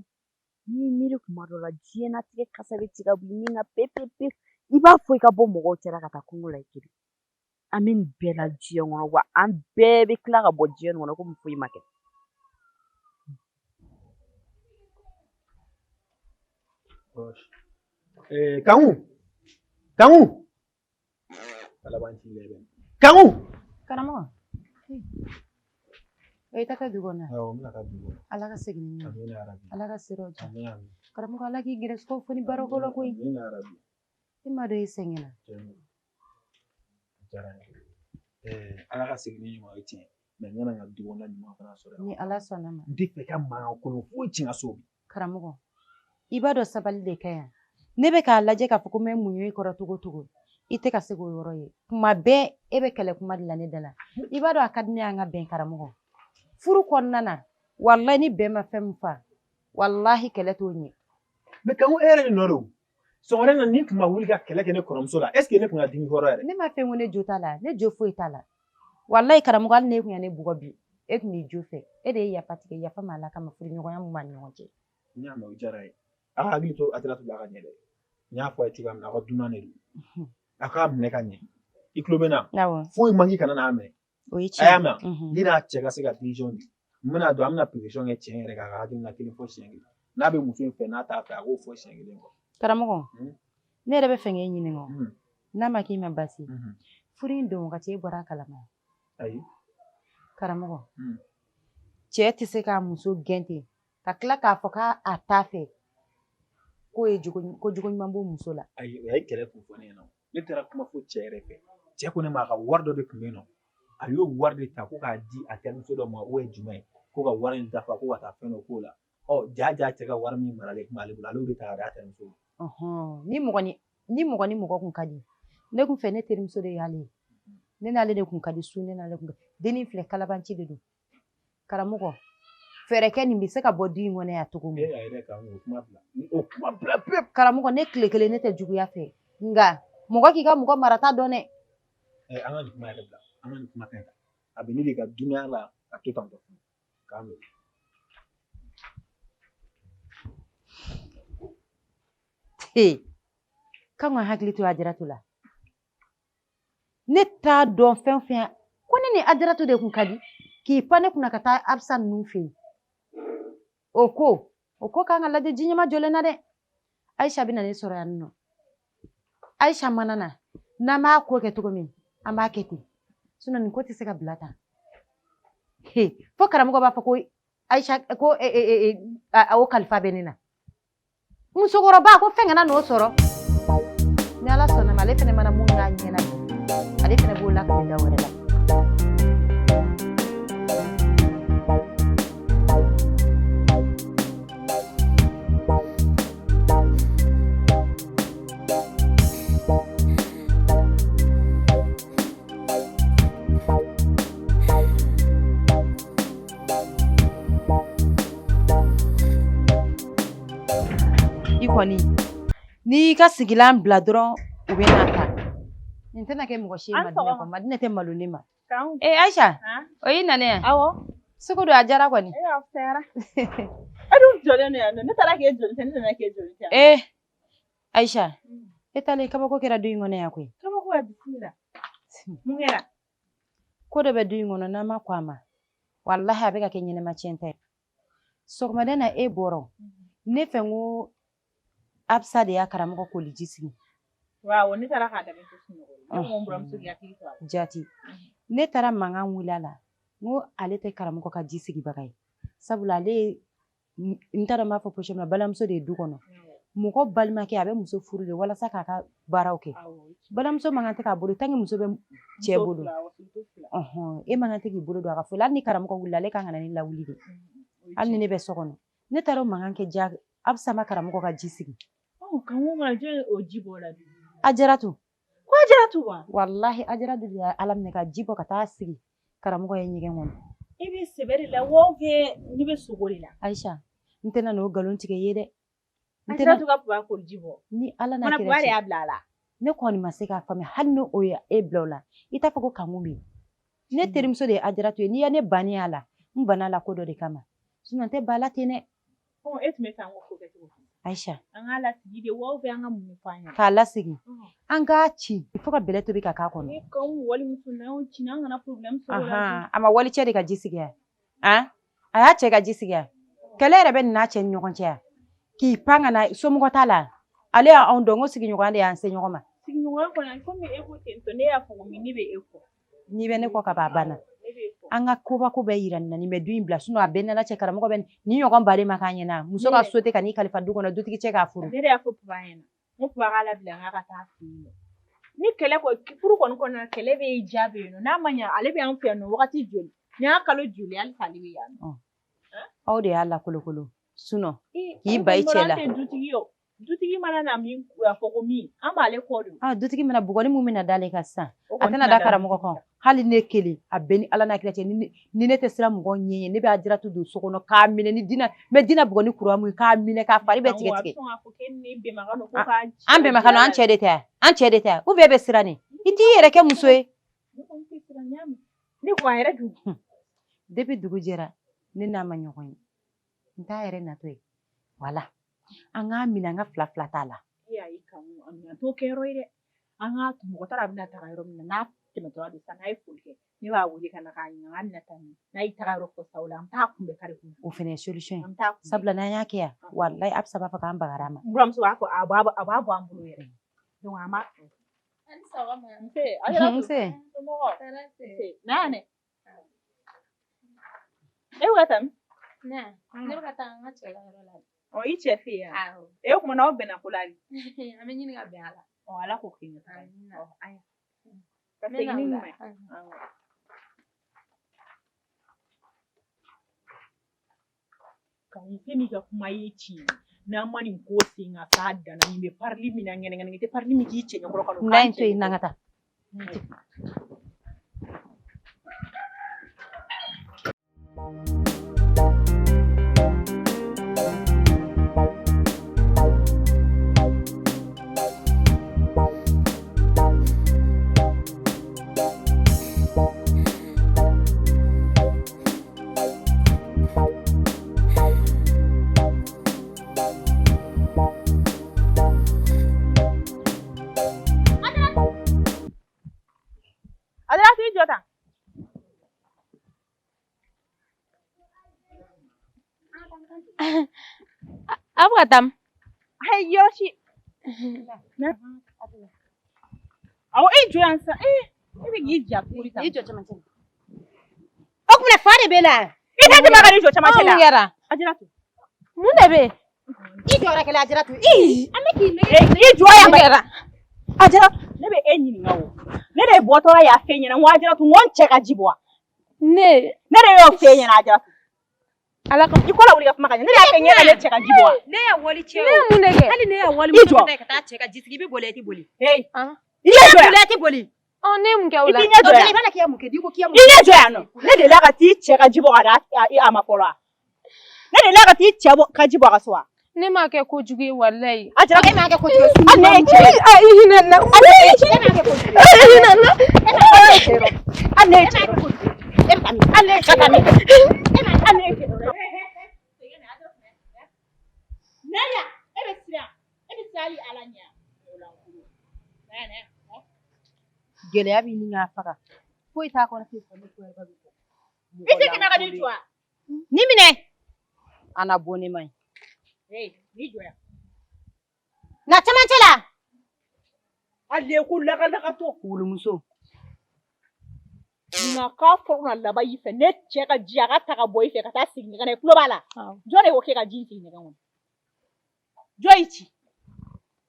N'i miiri kuma dɔ la, diɲɛlatigɛ kasa bɛ tigɛ ka bɔ i ni na pewu pewu pewu. I b'a fɔ i ka bɔ mɔgɔw cɛla ka taa kungo la i kelen. An bɛ nin bɛɛ la diɲɛ kɔnɔ, wa an bɛɛ bɛ tila ka bɔ diɲɛ kɔnɔ komi foyi ma kɛ. Kanku, Kanku. Kanku. Karamɔgɔ. E ta taa dugu kɔnɔ. Awɔ, n bɛna taa dugu kɔnɔ. Ala ka segin ni ɲuman ye. Amina yarabi. Ala ka siraw diya. Amina yarabi. Karamɔgɔ, Ala k'i gɛrɛsɛgɛw fo ni baroko la koyi. Amina yarabi. I m'a dɔn i sɛgɛnna. Tiɲɛ don. A diyara n ye. Ala ka segin ni ɲuman ye tiɲɛ, mais n kana n ka du kɔnɔna ɲuman fana sɔrɔ yan. Ni Ala sɔnna ma. N tɛ fɛ ka mankan kolon foyi ci n ka so bi. Karamɔgɔ, i b'a dɔn sabali de ka ɲi. Ne bɛ k'a lajɛ k'a fɔ ko n bɛ muɲu i kɔrɔ togo togo. I tɛ ka se k'o yɔrɔ ye. Kuma bɛɛ e bɛ kɛlɛ kuma de la ne da la. I b'a dɔn a ka di ne ye an ka bɛn karamɔgɔ. Furu kɔnɔna na, walahi ni bɛn ma fɛn min fa, walahi kɛlɛ t'o ɲɛ. Mais Kanku, e yɛrɛ de nɔ don. Sɔgɔmada in na ni tun ma wuli ka kɛlɛ kɛ ne kɔrɔmuso la, est ce que ne tun ka dimi kɔrɔ yɛrɛ? Ne ma fɛn ko ne jo t'a la, ne jo foyi t'a la. Walahi karamɔgɔ, hali ne kun ye ne bugɔ bi, e tun b'i jo fɛ. E de ye yafa tigɛ, yafa ma Ala kama, furuɲɔgɔnya mun b'an ni ɲɔgɔn cɛ. N y'a mɛn, o diyara n ye. A ka hakili to a tɛna to a ka ɲɛ dɛ. N y'a fɔ a ye cogoya min na, aw ka dunan de don. A k'a minɛ ka ɲɛ. I tulo bɛ n na. Awɔ. Foyi man k'i kana n'a minɛ. O ye A y'a tiɲɛ. mɛn. Ne n'a cɛ ka se ka décision di. N bɛna don, an bɛna pression kɛ cɛ in yɛrɛ kan, a ka hakilina kelen fɔ siɲɛ kelen. N'a bɛ muso in fɛ, n'a t'a fɛ, a k'o fɔ siɲɛ kelen quoi. Karamɔgɔ, ne yɛrɛ bɛ fɛ k'e ɲininka. N'a ma k'i ma baasi ye. Furu in don wagati e bɔra a kalama. Ayi. Karamɔgɔ, cɛ tɛ se k'a muso gɛn ten ka tila k'a fɔ k'a t'a fɛ k'o ye ko jogo ɲuman b'o muso la. Ayi, o ye kɛlɛ kun fɔ ne ɲɛna. Ne taara kuma fo cɛ yɛrɛ fɛ. Cɛ ko ne ma a ka wari dɔ de tun bɛ yen nɔ. A y'o wari de ta ko k'a di a terimuso dɔ ma, o ye jumɛn ye? Ko ka wari in dafa, ko ka taa fɛn dɔ k'o la. Ɔ ja ja cɛ ka wari min maralen tun b'ale bolo, ale y'o de ta k'a d'a terimuso ma. Ni mɔgɔ ni mɔgɔ kun ka di, ne kun fɛ ne terimuso de y'ale ye. Ne n'ale de kun ka di su, ne n'ale kun ka di. Dennin filɛ, kalabanci de don. Karamɔgɔ, fɛɛrɛ kɛ nin bɛ se ka bɔ du in kɔnɔ yan cogo min. E yɛrɛ ka o kuma bila. O kuma bila pewu. Karamɔgɔ, ne tile kelen ne tɛ juguya fɛ. Nka mɔgɔ k'i ka mɔgɔ marata dɔn dɛ. An ka nin kuma yɛrɛ bila. An ka nin kuma ka ɲi. A bɛ ne de ka dunan la a to tan tɔ. K'an bɛn. K'an ka hakili to Ajaratu la. Ne t'a dɔn fɛn fɛn ko ne ni Ajaratu de kun ka di k'i pan ne kunna ka taa Absa ninnu fɛ yen. O ko k'an ka lajɛ ji ɲɛma jɔlen na dɛ. Ayisa bɛ na ne sɔrɔ yan nɔ. Ayisa mana na, n'an b'a ko kɛ cogo min, an b'a kɛ ten. Sinon nin ko tɛ se ka bila tan. Fo karamɔgɔ b'a fɔ ko Ayisa ko o kalifa bɛ ne na. Musokɔrɔba ko fɛn kana n'o sɔrɔ. Ni Ala sɔnna ma, ale fɛnɛ mana mun k'a ɲɛna, ale fɛnɛ b'o lakale da wɛrɛ la. I kɔni n'i y'i ka sigilan bila dɔrɔn u bɛ n'a ta. Nin tɛna kɛ mɔgɔ si ye Madinɛ kɔ. Madinɛ tɛ malo ne ma. Ee Ayisa, o y'i nalen yan? Awɔ. Sugu don a diyara kɔni. E a fisayara. E dun jɔlen don yan nɔ. Ne taara k'e joli tɛ, ne nana k'e joli tɛ. Ee Ayisa, e taalen kabako kɛra du in kɔnɔ yan koyi. Kabako ya bisimila. Mun kɛra? Ko dɔ bɛ du in kɔnɔ n'an ma kɔn a ma. Walahi a bɛ ka kɛ ɲɛnɛma tiɲɛ ta ye. Sɔgɔmada in na e bɔra. Ne fɛ n ko Absa de y'a karamɔgɔ koliji sigi. Waaw, ne taara k'a dabɛ to sunɔgɔ la. Ne ko n buramuso k'i hakili to a la. Jati. Ne taara mankan wuli a la. N ko ale tɛ karamɔgɔ ka ji sigibaga ye. Sabula ale ye, n t'a dɔn n b'a fɔ position min na, balimamuso de ye du kɔnɔ. Mɔgɔ balimakɛ a bɛ muso furu de walasa k'a ka baaraw kɛ. Balimamuso man kan tɛ k'a bolo tant que muso bɛ cɛ bolo. E man kan tɛ k'i bolo don a ka foli. Hali ni karamɔgɔ wulila, ale kan ka na ne lawuli de. Hali ni ne bɛ so kɔnɔ. Ne taara o mankan kɛ ja Absa ma karamɔgɔ ka ji sigi. Kanko ma jɔn o ji bɔ la bi? Ajaratu. Ko Ajaratu wa? Walahi Ajaratu de y'a Ala minɛ ka ji bɔ ka taa sigi karamɔgɔ ye ɲɛgɛn kɔnɔ. E bɛ sɛbɛ de la wa ne bɛ sogo de la? Ayisa, n tɛna n'o nkalon tigɛ i ye dɛ. Ajaratu ka papa k'o ji bɔ. Ni Ala n'a kira cɛ. Papa de y'a bila a la. Ne kɔni ma se k'a faamuya hali ni o ye e bila o la. I t'a fɔ ko kanko bɛ yen. Ne terimuso de ye Ajaratu ye. N'i ye ne bannen a la, n banna a la ko dɔ de kama. Sinon n tɛ ban a la ten dɛ. E tun bɛ fɛ an k'o ko kɛ cogo di? Ayisa. An k'a lasigi de wa an ka mun fɔ an ɲɛna? K'a lasigi. An k'a ci fo ka bɛlɛ tobi ka k'a kɔnɔ. Ne kan walimuso n'an y'o ci an kana problème sɔrɔ o la. A ma wali cɛ de ka ji sigi yan. A y'a cɛ ka ji sigi yan. Kɛlɛ yɛrɛ bɛ nin n'a cɛ ni ɲɔgɔn cɛ yan. K'i pan ka na somɔgɔ t'a la. Ale y'anw dɔn ko sigiɲɔgɔnya de y'an se ɲɔgɔn ma. Sigiɲɔgɔnya kɔni komi e ko ten tɔ ne y'a fɔ ko ne bɛ e kɔ. N'i bɛ ne kɔ ka ban a banna. An ka koba ko bɛɛ yira nin na nin bɛ du in bila sinon a bɛɛ n'Ala cɛ karamɔgɔ bɛ nin ɲɔgɔn baden ma k'an ɲɛna muso ka so tɛ ka n'i kalifa du kɔnɔ dutigi cɛ k'a furu. Ne de y'a fɔ papa ɲɛna n ko papa k'a labila n k'a ka taa fɛ yen nɔ. Ni kɛlɛ kɔ furu kɔni kɔnɔna na kɛlɛ bɛ yen ja bɛ yen nɔ n'a ma ɲɛ ale bɛ an fɛ yan nɔ wagati joli ni y'a kalo joli halisa ale bɛ yan nɔ. Aw de y'a lakolokolo sinon k'i ba i cɛ la. An tɛ dutigi ye o. Dutigi mana na min a fɔ ko min an b'ale kɔ de. Dutigi mana bugɔli mun bɛna d'ale kan sisan a tɛna da karamɔgɔ kan. Hali ne kelen a bɛɛ ni Ala n'a kira cɛ ni ne tɛ siran mɔgɔ ɲɛ ye ne bɛ Ajaratu don so kɔnɔ k'a minɛ ni dina n bɛ dina bugɔ ni kuran mun ye k'a minɛ k'a fari bɛɛ tigɛ tigɛ. An bɛnbakan don an cɛ de tɛ yan an cɛ de tɛ yan ou bien e bɛ siran ne i t'i yɛrɛ kɛ muso ye. Ne ko a yɛrɛ dun. Depuis dugu jɛra ne n'a ma ɲɔgɔn ye n t'a yɛrɛ natɔ ye wala. An k'a minɛ an ka fila fila t'a la. E y'a ye Kanku, a ɲuman t'o kɛyɔrɔ ye dɛ. An k'a to mɔgɔ t'a dɔn a bɛna taga yɔrɔ min na, n'a tɛmɛtɔla don sisan, n'a ye foli kɛ, ne b'a wele ka na k'a ɲininka k'a bɛna taa min. N'a y'i taga yɔrɔ fɔ sa o la, an bɛ taa kunbɛn kare kɔnɔ. O fana ye solution ye. An bɛ taa kunbɛn. Sabula n'an y'a kɛ yan, walayi Absa b'a fɔ k'an bagara a ma. N buramuso b'a fɔ a b'a bɔ an bolo yɛrɛ. Donc an b'a. Nse, Ajaratu. Nse. Somɔgɔw? Nse. Na yan dɛ. E bɛ ka taa min? Ne bɛ ka taa n ka cɛ ka yɔrɔ la. Ɔ, i cɛ fɛ yen wa? Awɔ. E o tuma na aw bɛnna ko la de? An bɛ ɲini ka bɛn a la. Ɔ, Ala k'o kɛ ɲɛ taga ye. Amina. Ɔ, ayiwa. Ka N bɛ segin na ni o la. ɲuman ye. Awɔ. Kanku, fɛn min ka kuma ye tiɲɛ ye. N'an ma nin ko sen ka s'a dan na, nin bɛ parili min na ŋɛnɛŋɛnɛ, i tɛ parili min k'i cɛ ɲɛkɔrɔ ka n'o N'a k'an ye n to cɛ yen, n'an ka taa. Ajaratu, i jɔ tan. A bɛ ka taa min? Ayi, yɔrɔ si. Awɔ, e jɔ yan sisan. Ee, e bɛ k'i ja cogo di tan? I jɔ cɛmancɛ la. O tuma fa de b'e la. I tɛ tɛmɛ ka n'i jɔ cɛmancɛ la. Mun kɛra? Ajaratu. Mun de bɛ yen? I jɔyɔrɔ kɛlɛ Ajaratu. Ii, an bɛ k'i nɛgɛ. Ee, i jɔ yan. Mun kɛra? Ajaratu, ne bɛ e ɲininka o. Ne de bɔtɔla y'a f'e ɲɛna, n ko Ajaratu, n ko n cɛ ka ji bɔ wa? Ne. Ne de y'o f'e ɲɛna Ajaratu. Ala ka. I kɔ lawuli ka kuma ka ɲɛ. Ne de y'a f'e ɲɛna ne cɛ ka ji bɔ wa? Ne y'a wali cɛ Ne ye mun de kɛ? Hali ne y'a wali I muso jɔ. ta ka taa cɛ ka ji sigi, i bɛ boli, i tɛ boli. Hey, Ah. i ɲɛ jɔ yan. Boli, i tɛ boli. Ɔ, ne ye mun kɛ o I la? t'i ɲɛ jɔ yan. I b'a la k'i ya mun kɛ? N'i ko k'i ya mun I ɲɛ jɔ yan nɔ. Ne delila ka t'i cɛ ka ji bɔ ka d'a a ma fɔlɔ wa? Ne delila ka t'i cɛ bɔ ka ji bɔ a ka so wa? Ne m'a kɛ kojugu ye walayi. Ajaratu, E m'a kɛ kojugu ye. Hali ne ye cɛ ye. A i hinɛ n na. Hali ne ye cɛ ye. E m'a kɛ kojugu ye. A i hinɛ n na. Hali ne ye cɛ ye. E bɛ taa min? Hali ne ye cɛ ye. Hali ne ye cɛ ye. Naya, e bɛ siran. E bɛ siran hali Ala ɲɛ. Naya, naya. Gɛlɛya b'i ni k'a faga. Foyi t'a kɔnɔ foyi t'a kɔnɔ. I tɛ tɛmɛ ka n'i jɔ wa? Ni minɛ. A na bɔ ne ma ye. Hey, n'i jɔ yan. Na cɛmancɛ la. Hali ko lakalakatɔ. Wulumuso. Nka k'a fɔ na laban i fɛ, ne cɛ ka ji a ka ta ka bɔ i fɛ ka taa sigi ɲɛgɛn na, i tulo b'a la. Awɔ. Jɔn de ko k'e ka ji in sigi ɲɛgɛn kɔnɔ? Jɔn y'i ci?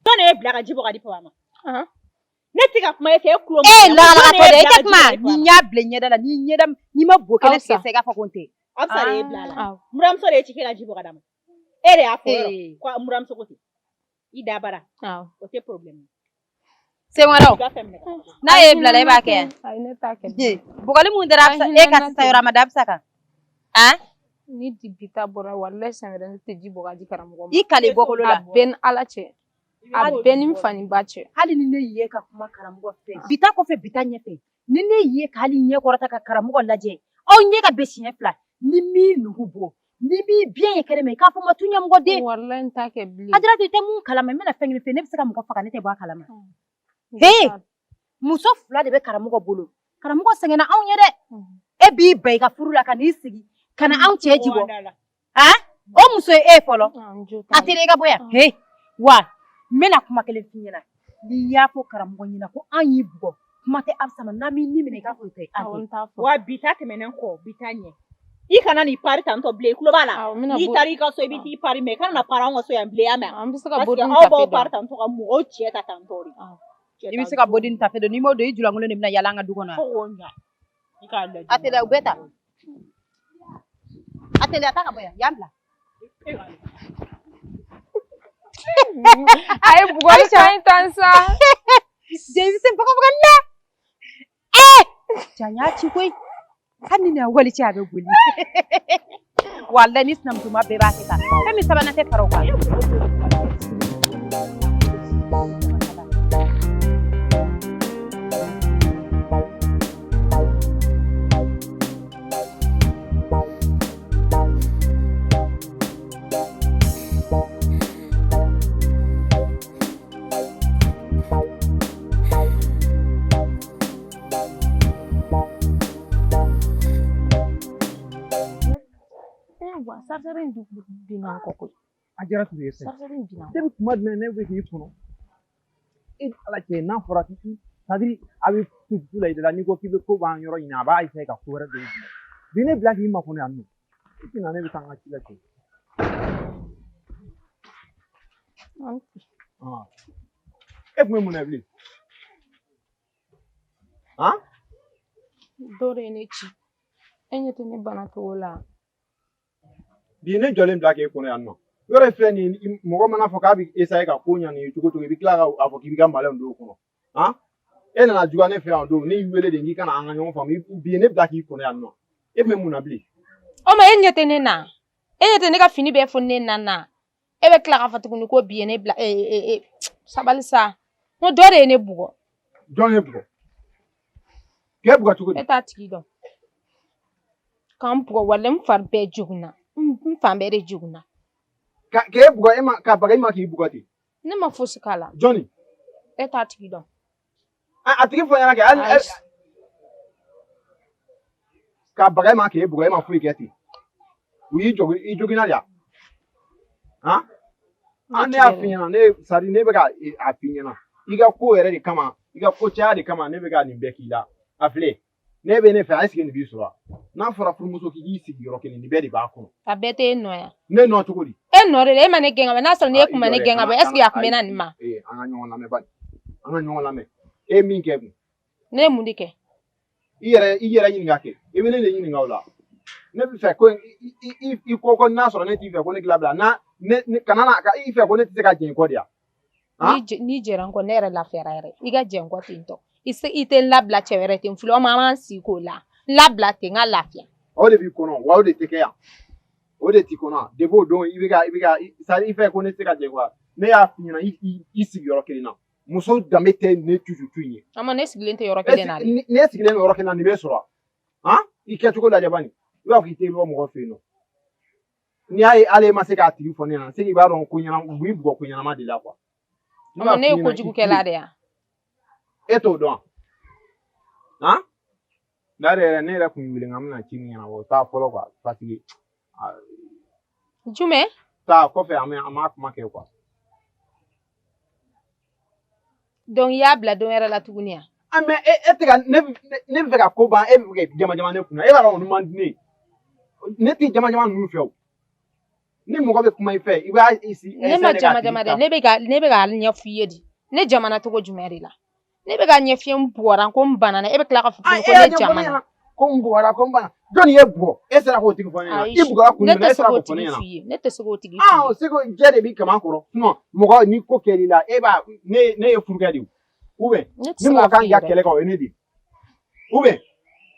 Jɔn de y'e bila ka ji bɔ ka di papa ma? Ahan. Ne tɛ ka kuma e fɛ, e tulo E ye ma. lakalakatɔ de ye, e tɛ Jɔn de y'e bila ka ji kuma. bɔ ka di papa Ni ma? n y'a bila i ɲɛda la, ni ɲɛda n'i ma bo kɛnɛ Awsa. tigɛ sisan i k'a fɔ ko n tɛ. Absa de y'e bila a la. Awɔ. Muramuso de ye ci k'e ka ji bɔ ka d'a ma. E de y'a fɔ yɔrɔ Ee. ko muramuso ko ten. I da bara, Awɔ. o tɛ problème ye. Sen wɛrɛw. I ka fɛn minɛ ka taa. N'a y'e bila la, e b'a kɛ yan. Ayi, ne t'a kɛ. Bugɔli mun dara Ayi, Absa hinɛ e ka n na sisan ten. yɔrɔ a ma da Absa kan. Han? Ni di bi ta bɔra walayi siɲɛ wɛrɛ ne tɛ ji bɔ ka di karamɔgɔ ma. I kale bɔkolo A la. bɛɛ ni Ala cɛ. A bɛɛ ni n fa ni ba cɛ. Hali ni ne ye ka kuma karamɔgɔ fɛ. Bi ta kɔfɛ bi ta ɲɛfɛ. Ni ne ye ka hali ɲɛ kɔrɔta ka karamɔgɔ lajɛ. Aw ɲɛ ka bɛn siɲɛ fila. Ni min nugu bɔ. Ni min biɲɛ ye kɛnɛ ma i k'a fɔ ma tu ɲɛmɔgɔ den. Walayi n t'a kɛ bilen. Ajaratu i tɛ mun kalama n bɛna fɛn kelen f'i ye ne bɛ se ka mɔgɔ faga ne tɛ bɔ a kalama. N He! t'a- Muso fila de bɛ karamɔgɔ bolo. Karamɔgɔ sɛgɛnna anw ye dɛ. E b'i ban i ka furu la ka n'i sigi ka na anw cɛ ji bɔ. Han? O muso ye e ye fɔlɔ. Ah, n jo A t'a la. tɛ i ka bɔ yan. He! Wa n bɛna kuma kelen f'i ɲɛna. N'i y'a fɔ karamɔgɔ ɲɛna ko an y'i bugɔ kuma tɛ Absa ma n'an m'i ni minɛ i k'a fɔ o tɛ an Awɔ, tɛ. n t'a fɔ. Wa bi ta tɛmɛnen kɔ, bi ta ɲɛ. I kana n'i pari tantɔ bilen, i tulo b'a la. Awɔ, n bɛna N'i bo- taara i ka so, i bɛ t'i pari mais i kana na pari anw ka so yan bilen, i y'a mɛn wa? An bɛ se ka Parce que bodi ni aw b'aw tafe pari dɔn. tantɔ ka mɔgɔw cɛ ta tantɔ de. Awɔ. Cɛ I bɛ ta se ka body ni tafe don n'i m'o don i julankolon de bɛna yaala an ka du kɔnɔ. Fo k'o ɲa. I k'a lajɛ. A teliya u bɛɛ ta. A teliya ta ka bɔ yan yan bila. A ye bugɔli ka ɲi tan sa. Jeli baga baga la. Eh! Jan y'a ci koyi. Hali ni nin wali cɛ a bɛ boli. Walayi ni sinamusoma bɛɛ b'a kɛ tan. Fɛn min sabanan tɛ fara o kan. Wa chargeur in binna n kɔ koyi. A diyara tun ye fɛn. Chargeur in binna n kɔ. Depuis tuma jumɛn ne bɛ k'i kɔnɔ? E ni Ala cɛ, n'a fɔra k'i, c'est à dire a bɛ dusu la i da la, n'i ko k'i bɛ ko ban yɔrɔ ɲini, a b'a essayer ka ko wɛrɛ don i kun. Bi ne bila k'i makɔnɔ yan nɔ. I tɛna, ne bɛ taa n ka ci la cɛ. E tun bɛ mun na bilen? Han? Dɔ de ye ne ci. E ɲɛ tɛ ne bana cogo la. Bi ne jɔlen bila k'e kɔnɔ yan nɔ. Yɔrɔ filɛ nin ye, mɔgɔ mana fɔ k'a bɛ essayer ka ko ɲa nin ye cogo o cogo, i bɛ tila k'a fɔ k'i b'i ka malɛnw don o kɔnɔ. Han? E nana juguya ne fɛ yan o don, ne y'i wele de k'i ka na an ka ɲɔgɔn faamu. Bi ne bila k'i kɔnɔ yan nɔ. E tun bɛ mun na bilen? O ma e ɲɛ tɛ ne na. E ɲɛ tɛ ne ka fini bɛɛ fununen na na. E bɛ tila k'a fɔ tuguni ko bi ye ne bila sabali sa. N ko dɔ de ye ne bugɔ. Jɔn ye bugɔ? K'e bugɔ cogo di? E t'a tigi dɔn. K'an bugɔ, walahi n fari bɛɛ joginna. N fan bɛɛ de joginna. K'e bugɔ, e ma ka baga i ma k'i bugɔ ten? Ne ma fosi k'a la. Jɔnni? E t'a tigi dɔn. A tigi fɔ ɲɛna kɛ hali ka baga i ma k'e bugɔ, e ma foyi kɛ ten. U y'i jogin, i joginna de wa? Han? An ne y'a f'i ɲɛna, ne c'est à dire ne bɛ ka a f'i ɲɛna. I ka ko yɛrɛ de kama, i ka ko caya de kama, ne bɛ ka nin bɛɛ k'i la. A filɛ, ne bɛ ne fɛ, est-ce que nin b'i sɔrɔ wa? N'a fɔra furumuso k'i k'i sigi yɔrɔ kelen, nin bɛɛ de b'a kɔnɔ. A bɛɛ tɛ e nɔ ya. Ne nɔ cogo di? E nɔ de la, e ma ne gɛn ka bɔ, n'a sɔrɔ ne kun ma ne gɛn ka bɔ, est-ce que a kun bɛ na nin ma? Ee, an ka ɲɔgɔn lamɛn bani. An ka ɲɔgɔn lamɛn. E ye min kɛ kun? Ne ye mun de kɛ? I yɛrɛ ɲininka kɛ. I bɛ ne de ɲininka o la. Ne bɛ fɛ ko i ko n'a sɔrɔ ne t'i fɛ ko ne k'i labila, n'a ne kana na i fɛ ko ne tɛ se ka jɛn i kɔ de ya. N'i jɛra n kɔ, ne yɛrɛ lafiyara yɛrɛ. I ka jɛn n kɔ ten tɔ. I tɛ n labila cɛ wɛrɛ tɛ n filɛ, o ma an b'an sigi k'o la. N labila ten, n ka lafiya. O de b'i kɔnɔ, wa o de tɛ kɛ yan. O de t'i kɔnɔ. Depuis o don i bɛ ka i fɛ ko ne tɛ se ka jɛn kɔ. Ne y'a f'i ɲɛna, i sigi yɔrɔ kelen na. Muso danbe tɛ ne tutu in ye. A ma ne sigilen tɛ yɔrɔ kelen na dɛ. Ne sigilen don yɔrɔ kelen na, nin bɛ sɔrɔ. Han? I kɛcogo lajɛ bani. I b'a fɔ k'i tɛ bɔ mɔgɔ fɛ yen nɔ. N'i y'a ye hali e ma se k'a tigi fɔ ne ɲɛna, c'est que i b'a dɔn ko ɲɛnama, u b'i bugɔ ko ɲɛnama de la quoi. Ne ye kojugukɛla de ya. E t'o dɔn? Han? N'a yɛrɛ ne yɛrɛ kun y'i wele n k'an bɛna ci min ɲɛnabɔ, o t'a fɔlɔ quoi, parce que. Jumɛn? Taa kɔfɛ, an b'a kuma kɛ quoi. Donc i y'a bila don wɛrɛ la tuguni ya? Ah mais e tɛ ka ne bɛ fɛ ka ko ban, e bɛ fɛ ka jama jama ne kunna, e b'a dɔn olu man di ne ye. Ne tɛ jama jama ninnu fɛ o. Ni mɔgɔ bɛ kuma i fɛ, i b'a si. Ne ma jama jama dɛ, ne bɛ ka ɲɛf'i ye de. Ne jamana cogo jumɛn de la? Ne bɛ ka ɲɛf'i ye, n bugɔra ko n banana, e bɛ tila ka fɔ ko ne jamana. Ko n bugɔra ko n banana. Jɔnni ye bugɔ? E sera k'o tigi fɔ ne ɲɛna. I bugɔra kun jumɛn na, e sera k'o fɔ ne ɲɛna. Ne tɛ se k'o tigi f'i ye. Ah, o seko jɛ de b'i kaman kɔrɔ. Sinon mɔgɔ ni ko kɛr'i la, e b'a ne ye furukɛ de ye. Ou bien ni mɔgɔ kan k'i ka kɛlɛ kɛ, o ye ne de ye. Ou bien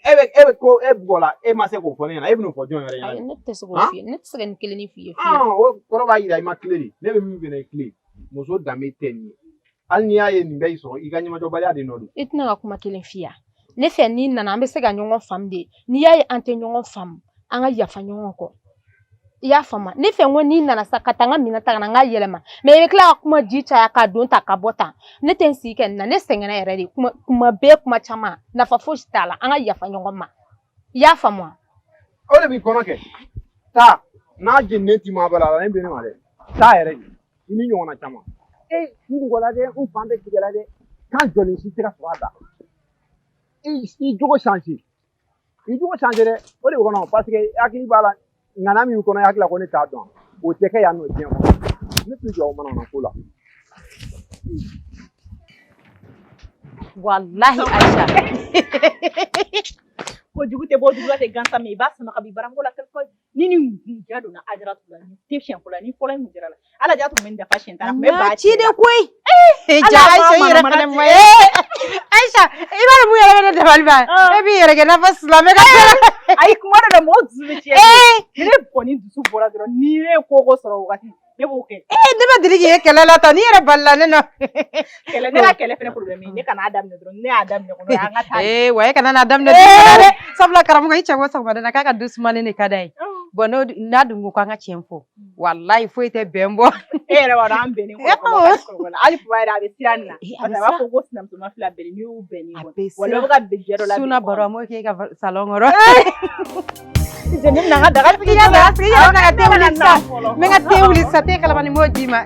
e bɛ ko e bugɔla, e ma se k'o fɔ ne ɲɛna, e bɛ n'o fɔ jɔn yɛrɛ ɲɛna? Ne tɛ se k'o f'i ye, ne tɛ se ka nin kelennin f'i ye. Ah, o kɔrɔ b'a jira i ma tile de. Ne bɛ min f'i ɲɛna, i tile. Muso danbe tɛ nin ye. Hali n'i y'a ye nin bɛɛ y'i sɔrɔ, i ka ɲɛmajɔbaliya de nɔ don. I tɛna ka kuma kelen f'i ye. Ne fɛ n'i nana, an bɛ se ka ɲɔgɔn faamu de. N'i y'a ye an tɛ ɲɔgɔn faamu, an ka yafa ɲɔgɔn kɔ. I y'a faamu? Ne fɛ n ko n'i nana sa ka taa n ka minɛn ta ka na n ka yɛlɛma. Mais i bɛ tila ka kuma ji caya k'a don ta ka bɔ tan. Ne tɛ n sigi kɛ nin na, ne sɛgɛnna yɛrɛ de. Kuma bɛɛ kuma caman, nafa fosi t'a la. An ka yafa ɲɔgɔn ma. I y'a faamu wa? O de b'i kɔnɔ kɛ. Taa, n'a jeninen t'i ma abada, ne bɛ ne ma dɛ. Taa yɛrɛ de. I ni ɲɔgɔnna caman. E, n bugɔla dɛ, n fan bɛɛ tigɛla dɛ. Kan jɔlen si tɛ ka sɔrɔ a da. I jogo changer. I jogo changer dɛ. O de bɛ kɔnɔ parce que hakili b'a la, ŋana min kɔnɔ, i hakili la ko ne t'a dɔn. O tɛ kɛ yan nɔ diɲɛ kɔnɔ. Ne t'i jɔ o manamana ko la. Walahi Aisha. Kojugu tɛ bɔ juguya tɛ gansan mais i b'a sama ka b'i baramɔgɔ la quelque ni nin ja donna Ajaratu la, ni tɛ siɲɛ fɔlɔ ni fɔlɔ in kun jara la. Ala ja tun bɛ nin dafa siɲɛ tan, a kun bɛ ba ci de koyi. Ja Aisha i yɛrɛ fana ma ye. Aisha i b'a dɔn mun yɛrɛ bɛ ne dabali ban? E b'i yɛrɛ kɛ i n'a fɔ silamɛ ka Ayi, kuma dɔ la mɔgɔ dusu bɛ tiɲɛ. Ni ne kɔni dusu bɔra dɔrɔn, ni ne ye ko o ko sɔrɔ o wagati, ne b'o kɛ. Ne ma deli k'i ye kɛlɛ la tan, n'i yɛrɛ balila ne nɔ. Kɛlɛ, ne ka kɛlɛ fɛnɛ problème ye, ne kana daminɛ dɔrɔn, ne y'a daminɛ kɔnɔ, an ka taa. Wa e kana n'a daminɛ dɛ. Sabula karamɔgɔ i cɛ ko sɔgɔmada in na k'a ka du sumalen de ka d'a ye. Bon, n'a dun ko k'an ka tiɲɛ fɔ, walayi foyi tɛ bɛn bɔ. E yɛrɛ b'a dɔn an bɛnnen kɔrɔ la, hali Papa yɛrɛ a bɛ siran nin na, parce que a b'a fɔ ko sinamusoma fila bɛnnen, n'i y'u bɛnnen kɔni, wala bɛ ka bɛn jɛ dɔ la. Suna baro an b'o k'e ka salon kɔrɔ. Ne bɛna n ka daga sigi. I ka daga sigi, i yɛrɛ bɛna ka te wuli sisan. N bɛ n ka te wuli sisan, te kalamani n b'o d'i ma.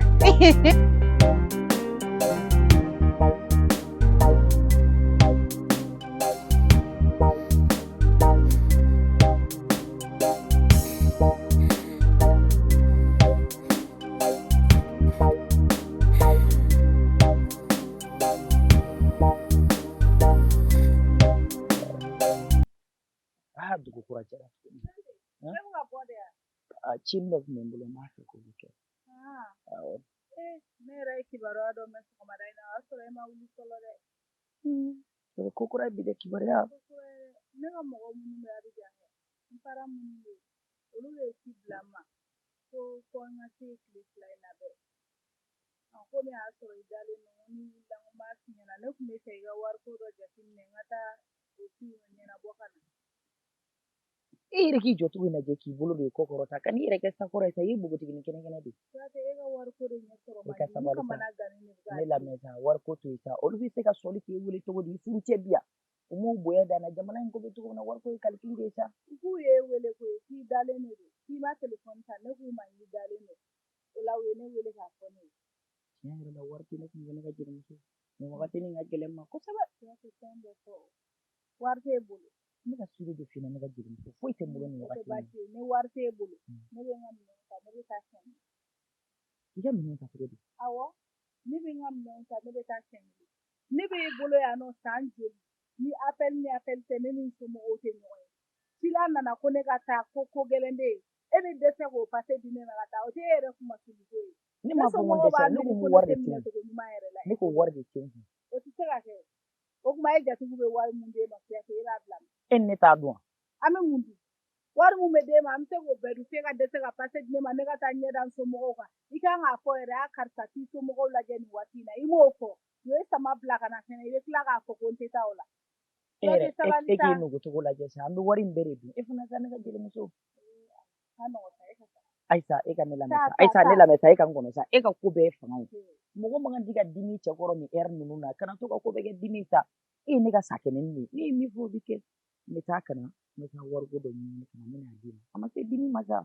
Aa, dugu kura jɛra tuguni. A ci dɔ tun bɛ n bolo, n b'a fɛ k'o kɛ. Awɔ. Ne yɛrɛ ye kibaruya dɔ mɛn sɔgɔmada in na, o y'a sɔrɔ e ma wuli fɔlɔ dɛ. O ye ko kura ye bi dɛ, kibaruya. Ne ka mɔgɔ minnu bɛ Abijan kɛ, n para minnu bɛ yen, olu de ye ci bila n ma ko n ka se tile 2 in na bɛɛ. Komi a y'a sɔrɔ i dalen don, ko n'i wulila n ko n b'a f'i ɲɛna, ne tun bɛ fɛ i ka wariko dɔ jateminɛ, n ka taa o ci ɲɛnabɔ ka na. E yɛrɛ k'i jɔ cogo in lajɛ, k'i bolo don i kɔ kɔrɔ ta, ka n'i yɛrɛ kɛ sakɔrɔ ye sa, i ye npogotiginin kɛnɛ kɛnɛ de ye. Kuyate, e ka wariko de ɲɛ sɔrɔ E man ka di, n sabali sa. kamana gannen de bɛ k'a Ne lamɛn sa, wariko to yen sa, olu bɛ se ka sɔli k'e wele cogo di? I furucɛ bi yan, u m'u bonya dan na. Jamana in ko bɛ cogo min na, wariko ye calcul de ye sa. K'u ye wele koyi, k'i dalen de don, k'i ma telefɔni ta, ne k'u ma k'i dalen don, o la u ye ne wele k'a fɔ ne ye. Tiɲɛ yɛrɛ la, wari tɛ ne kun, ne ka jelimuso, nin wagati nin ka gɛlɛn n ma kosɛbɛ. Kuyate, fɛn bɛɛ fɔ, wari t'e bolo. Ne ka suri de finna, ne ka jelimuso, foyi tɛ n bolo nin O tɛ wagati in na. baasi ye, ni wari t'e bolo, ne bɛ n ka minɛnw ta, ne bɛ taa sɛnɛ. I ka minɛnw ta cogo di? Awɔ, ne bɛ n ka minɛnw ta, ne bɛ taa sɛnɛ. Ne bɛ e bolo yan nɔ san joli, ni appel ni appel tɛ, ne ni n somɔgɔw tɛ ɲɔgɔn ye. Cila nana ko ne ka taa, ko gɛlɛn bɛ yen, e bɛ dɛsɛ k'o pase di ne ma ka taa, o tɛ e yɛrɛ kunmasuli ko ye. Ne Ne m'a fɔ ko n somɔgɔw b'a dɛsɛra, ne ko miiri n ko ko ne wari tɛ de tɛ minɛ n kun. cogo ɲuman yɛrɛ la. Ne ko wari de tɛ n kun. O tɛ se ka kɛ. O tuma e jatigiw bɛ wari mun d'e ma, Kuyate, e b'a bila min? E ni ne t'a dun wa? An bɛ mun dun? Wari mun bɛ d'e ma, an bɛ se k'o bɛɛ dun, f'e ka dɛsɛ ka pase di ne ma, ne ka taa ɲɛ da n somɔgɔw kan. I kan k'a fɔ yɛrɛ, a karisa t'i somɔgɔw lajɛ nin waati in na, i m'o fɔ. U ye sama bila ka na fɛnɛ, i bɛ tila k'a fɔ ko n tɛ taa o la. E yɛrɛ, Kuyate, sabali e sa. k'i nugu cogo lajɛ sa, an bɛ wari in bɛɛ de dun. E fana sa, ne ka jelimuso. Ka nɔgɔn sa, e ka taa. Ayisa, e ka ne lamɛn Taa, sa. taa, Ayisa, ne taa. lamɛn sa, e ka n kɔnɔ sa. E ka ko bɛɛ ye fanga ye. Mɔgɔ man kan ka dimi cɛ kɔrɔ nin ɛri ninnu na. Kana to ka ko bɛɛ kɛ dimi sa. E ye ne ka sakɛnɛni de ye. Ne ye min fɔ o bɛ kɛ. N bɛ taa ka na, n bɛ taa wariko dɔ ɲini ka na, n bɛ n'a d'i ma. A ma se dimi ma sa.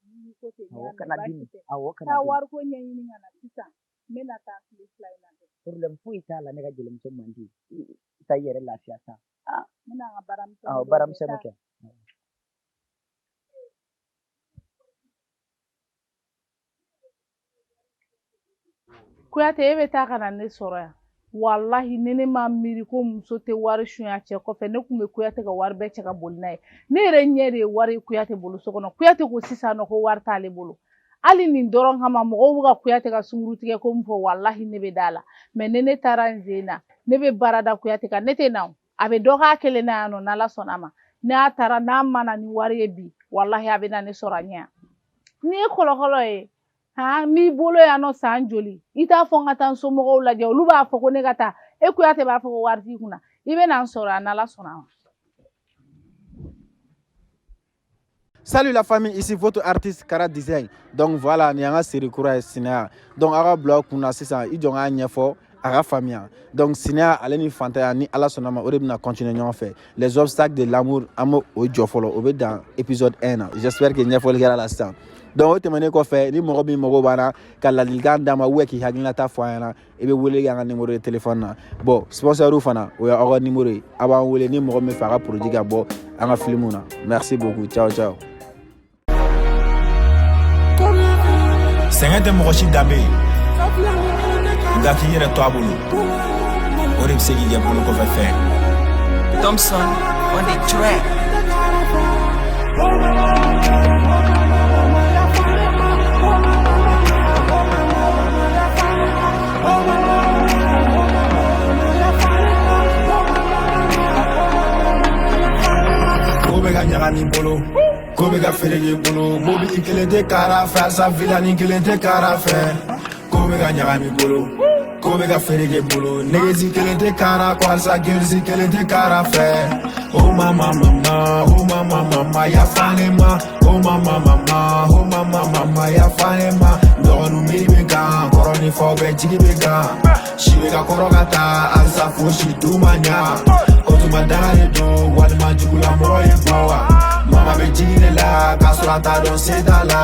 N'i ko ten, n Awɔ, y'a mɛn, kana baasi dimi. tɛ. Awɔ, kana Taa dimi. wariko ɲɛɲini ka na sisan, n bɛ na taa tile 2 in na. Problème foyi t'a la, ne ka jelimuso man di. I taa i yɛrɛ lafiya sa. N bɛna n ka baaramisɛnnin Awɔ, dɔw kɛ. baaramisɛnninw Taa. kɛ. Kuyate, e bɛ taa ka na ne sɔrɔ yan. Walahi, ni ne ma miiri ko muso tɛ wari sunya cɛ kɔfɛ, ne tun bɛ Kuyate ka wari bɛɛ cɛ ka boli n'a ye. Ne yɛrɛ ɲɛ de ye wari ye Kuyate bolo so kɔnɔ. Kuyate ko sisan nɔ ko wari t'ale bolo. Hali nin dɔrɔn kama, mɔgɔw bɛ ka Kuyate ka sunguru tigɛ ko min fɔ, walahi ne bɛ da la. Mɛ ni ne taara n sen na, ne bɛ baara da Kuyate kan, ne tɛ na o. A bɛ dɔ k'a kelen na yan nɔ, n'Ala sɔnna a ma. N'a taara, n'a ma na ni wari ye bi, walahi a bɛ na ne sɔrɔ a ɲɛ yan. N'i ye kɔlɔkɔlɔ ye, han, n b'i bolo yan nɔ san joli, i t'a fɔ n ka taa n somɔgɔw lajɛ, olu b'a fɔ ko ne ka taa, e Kuyate b'a fɔ ko wari t'i kunna, i bɛ na n sɔrɔ yan, n'Ala sɔnna a ma. Salut la famille, ici votre artiste Kara Design. Donc voilà, ni an ka série kura ye Sinaya. Donc aw ka bila aw kunna sisan, i jɔ n k'a ɲɛfɔ a ka faamuya. Donc Sinaya ale ni fantanya, ni Ala sɔnna ma, o de bɛna continuer ɲɔgɔn fɛ. Les obstacles de l'amour, an b'o o jɔ fɔlɔ, o bɛ dan épisode 1 na. J'espère que ɲɛfɔli kɛra la sisan. Donc o tɛmɛnen kɔfɛ, ni mɔgɔ min mago b'an na ka ladilikan d'an ma ou k'i hakilinata fɔ an ɲɛna, i bɛ wele kɛ an ka numéro de téléphone na. Bon, sponsor fana, o y'aw ka numéro ye. A b'an wele ni mɔgɔ min fɛ a ka produit ka bɔ an ka film na. Merci beaucoup. Ciao ciao. Sɛgɛn tɛ mɔgɔ si danbe ye, nka k'i yɛrɛ to a bolo, o de bɛ se k'i kɛ bolo kɔfɛ fɛn. Thompson on the track. Ko bɛ ka ɲagami bolo, ko bɛ ka feere bolo, mobili kelen tɛ kara fɛ, asa vilani kelen tɛ kara fɛ. Ko bɛ ka ɲagami bolo, ko bɛ ka feere bolo, negesi kelen tɛ kara ko alisa gerisi kelen tɛ kara fɛ. Oh mama mama, oh mama mama. mama yafa ne ma. Oh mama mama, oh mama mama yafa ne ma. Dɔgɔninw miiri bɛ kan, kɔrɔ ni faw bɛɛ jigi bɛ kan. Si bɛ ka kɔrɔ ka taa, halisa fosi dun ma ɲa. O tuma danga de don, walima jugulamɔgɔ ye bɔ wa. Mama bɛ jigin ne la, k'a sɔrɔ a t'a dɔn se t'a la.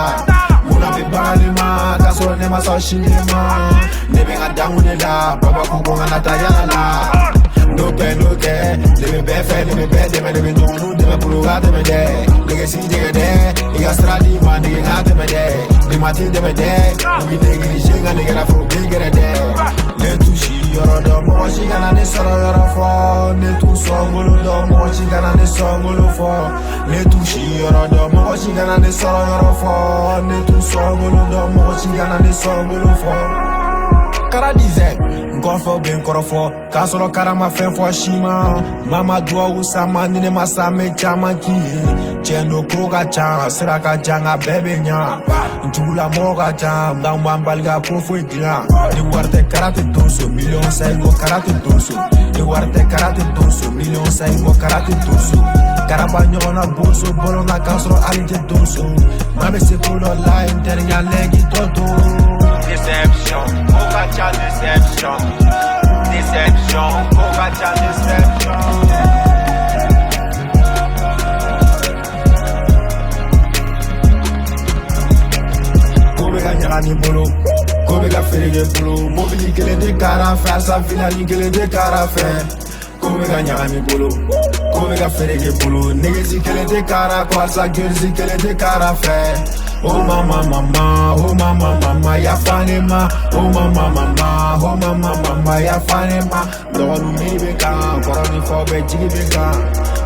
Munna bɛ baga ne ma, k'a sɔrɔ ne ma sɔn si ne ma. Ne bɛ n ka dankun de la, baba ko ko n kana taa yala la. N'o tɛ n'o tɛ, ne bɛ bɛɛ fɛ, ne bɛ bɛɛ dɛmɛ, ne bɛ ɲɔgɔnw dɛmɛ pour ka tɛmɛ dɛ. Nɛgɛ si jɛgɛ dɛ, i ka sira di ma nege ka tɛmɛ dɛ. Ne ma t'i dɛmɛ dɛ, u b'i négligé nka ne kɛra foro bin gɛrɛ dɛ. Ne t'u si yɔrɔ dɔn, mɔgɔ si kana ne sɔrɔ yɔrɔ fɔ. Ne t'u sɔn bolo dɔn, mɔgɔ si kana ne sɔn bolo fɔ. Ne t'u si yɔrɔ dɔn, mɔgɔ si kana ne sɔrɔ yɔrɔ fɔ. Ne t'u sɔn bolo dɔn, mɔgɔ si kana ne sɔn bolo fɔ. Kara dizɛ n kɔfɛ bɛ n kɔrɔfɔ k'a sɔrɔ karama fɛn fɔ si ma. Mama duwawu sama ni ne ma sa n bɛ caman k'i ye. Tiɲɛ don ko ka ca, sira ka jan nka bɛɛ bɛ ɲa. N jugulamɔgɔ ka ca nka n b'an bali ka ko foyi dilan. Ni wari tɛ kara tɛ donso, miliyɔn sayi ko kara tɛ donso. Ni wari tɛ kara tɛ donso, miliyɔn sayi ko kara tɛ donso. Karaba ɲɔgɔnna boso bɔlɔn na k'a sɔrɔ hali tɛ donso. Maa bɛ se ko dɔ la n terikɛ lɛgi tɔ to. Déception, ko ka ca déception. Déception, ko ka ca déception. Ko bɛ ka ɲagami bolo, ko bɛ ka feere bolo. Mobili kelen tɛ kara fɛ, halisa filani kelen tɛ kara fɛ. Ko bɛ ka ɲagami bolo, ko bɛ ka feere bolo. Nɛgɛsi kelen tɛ kara kɔ, halisa gerisi kelen tɛ kara fɛ. Oh mama mama, oh mama mama yafa ne ma. Oh mama mama, oh mama mama yafa ne ma. Dɔgɔninw miiri bɛ kan, kɔrɔ ni faw bɛɛ jigi bɛ kan.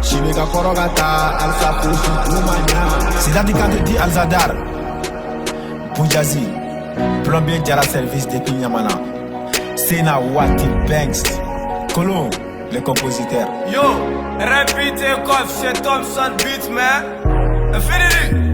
Si bɛ ka kɔrɔ ka taa, halisa fosi dun ma ɲa. Sidati Kante di Alzadar, Boujazi, plombier Jara service depuis Niamana. Sena Wati Banks, Colon, le compositeur. Yo, repeat take off chez Thompson Beats, man. Infinity.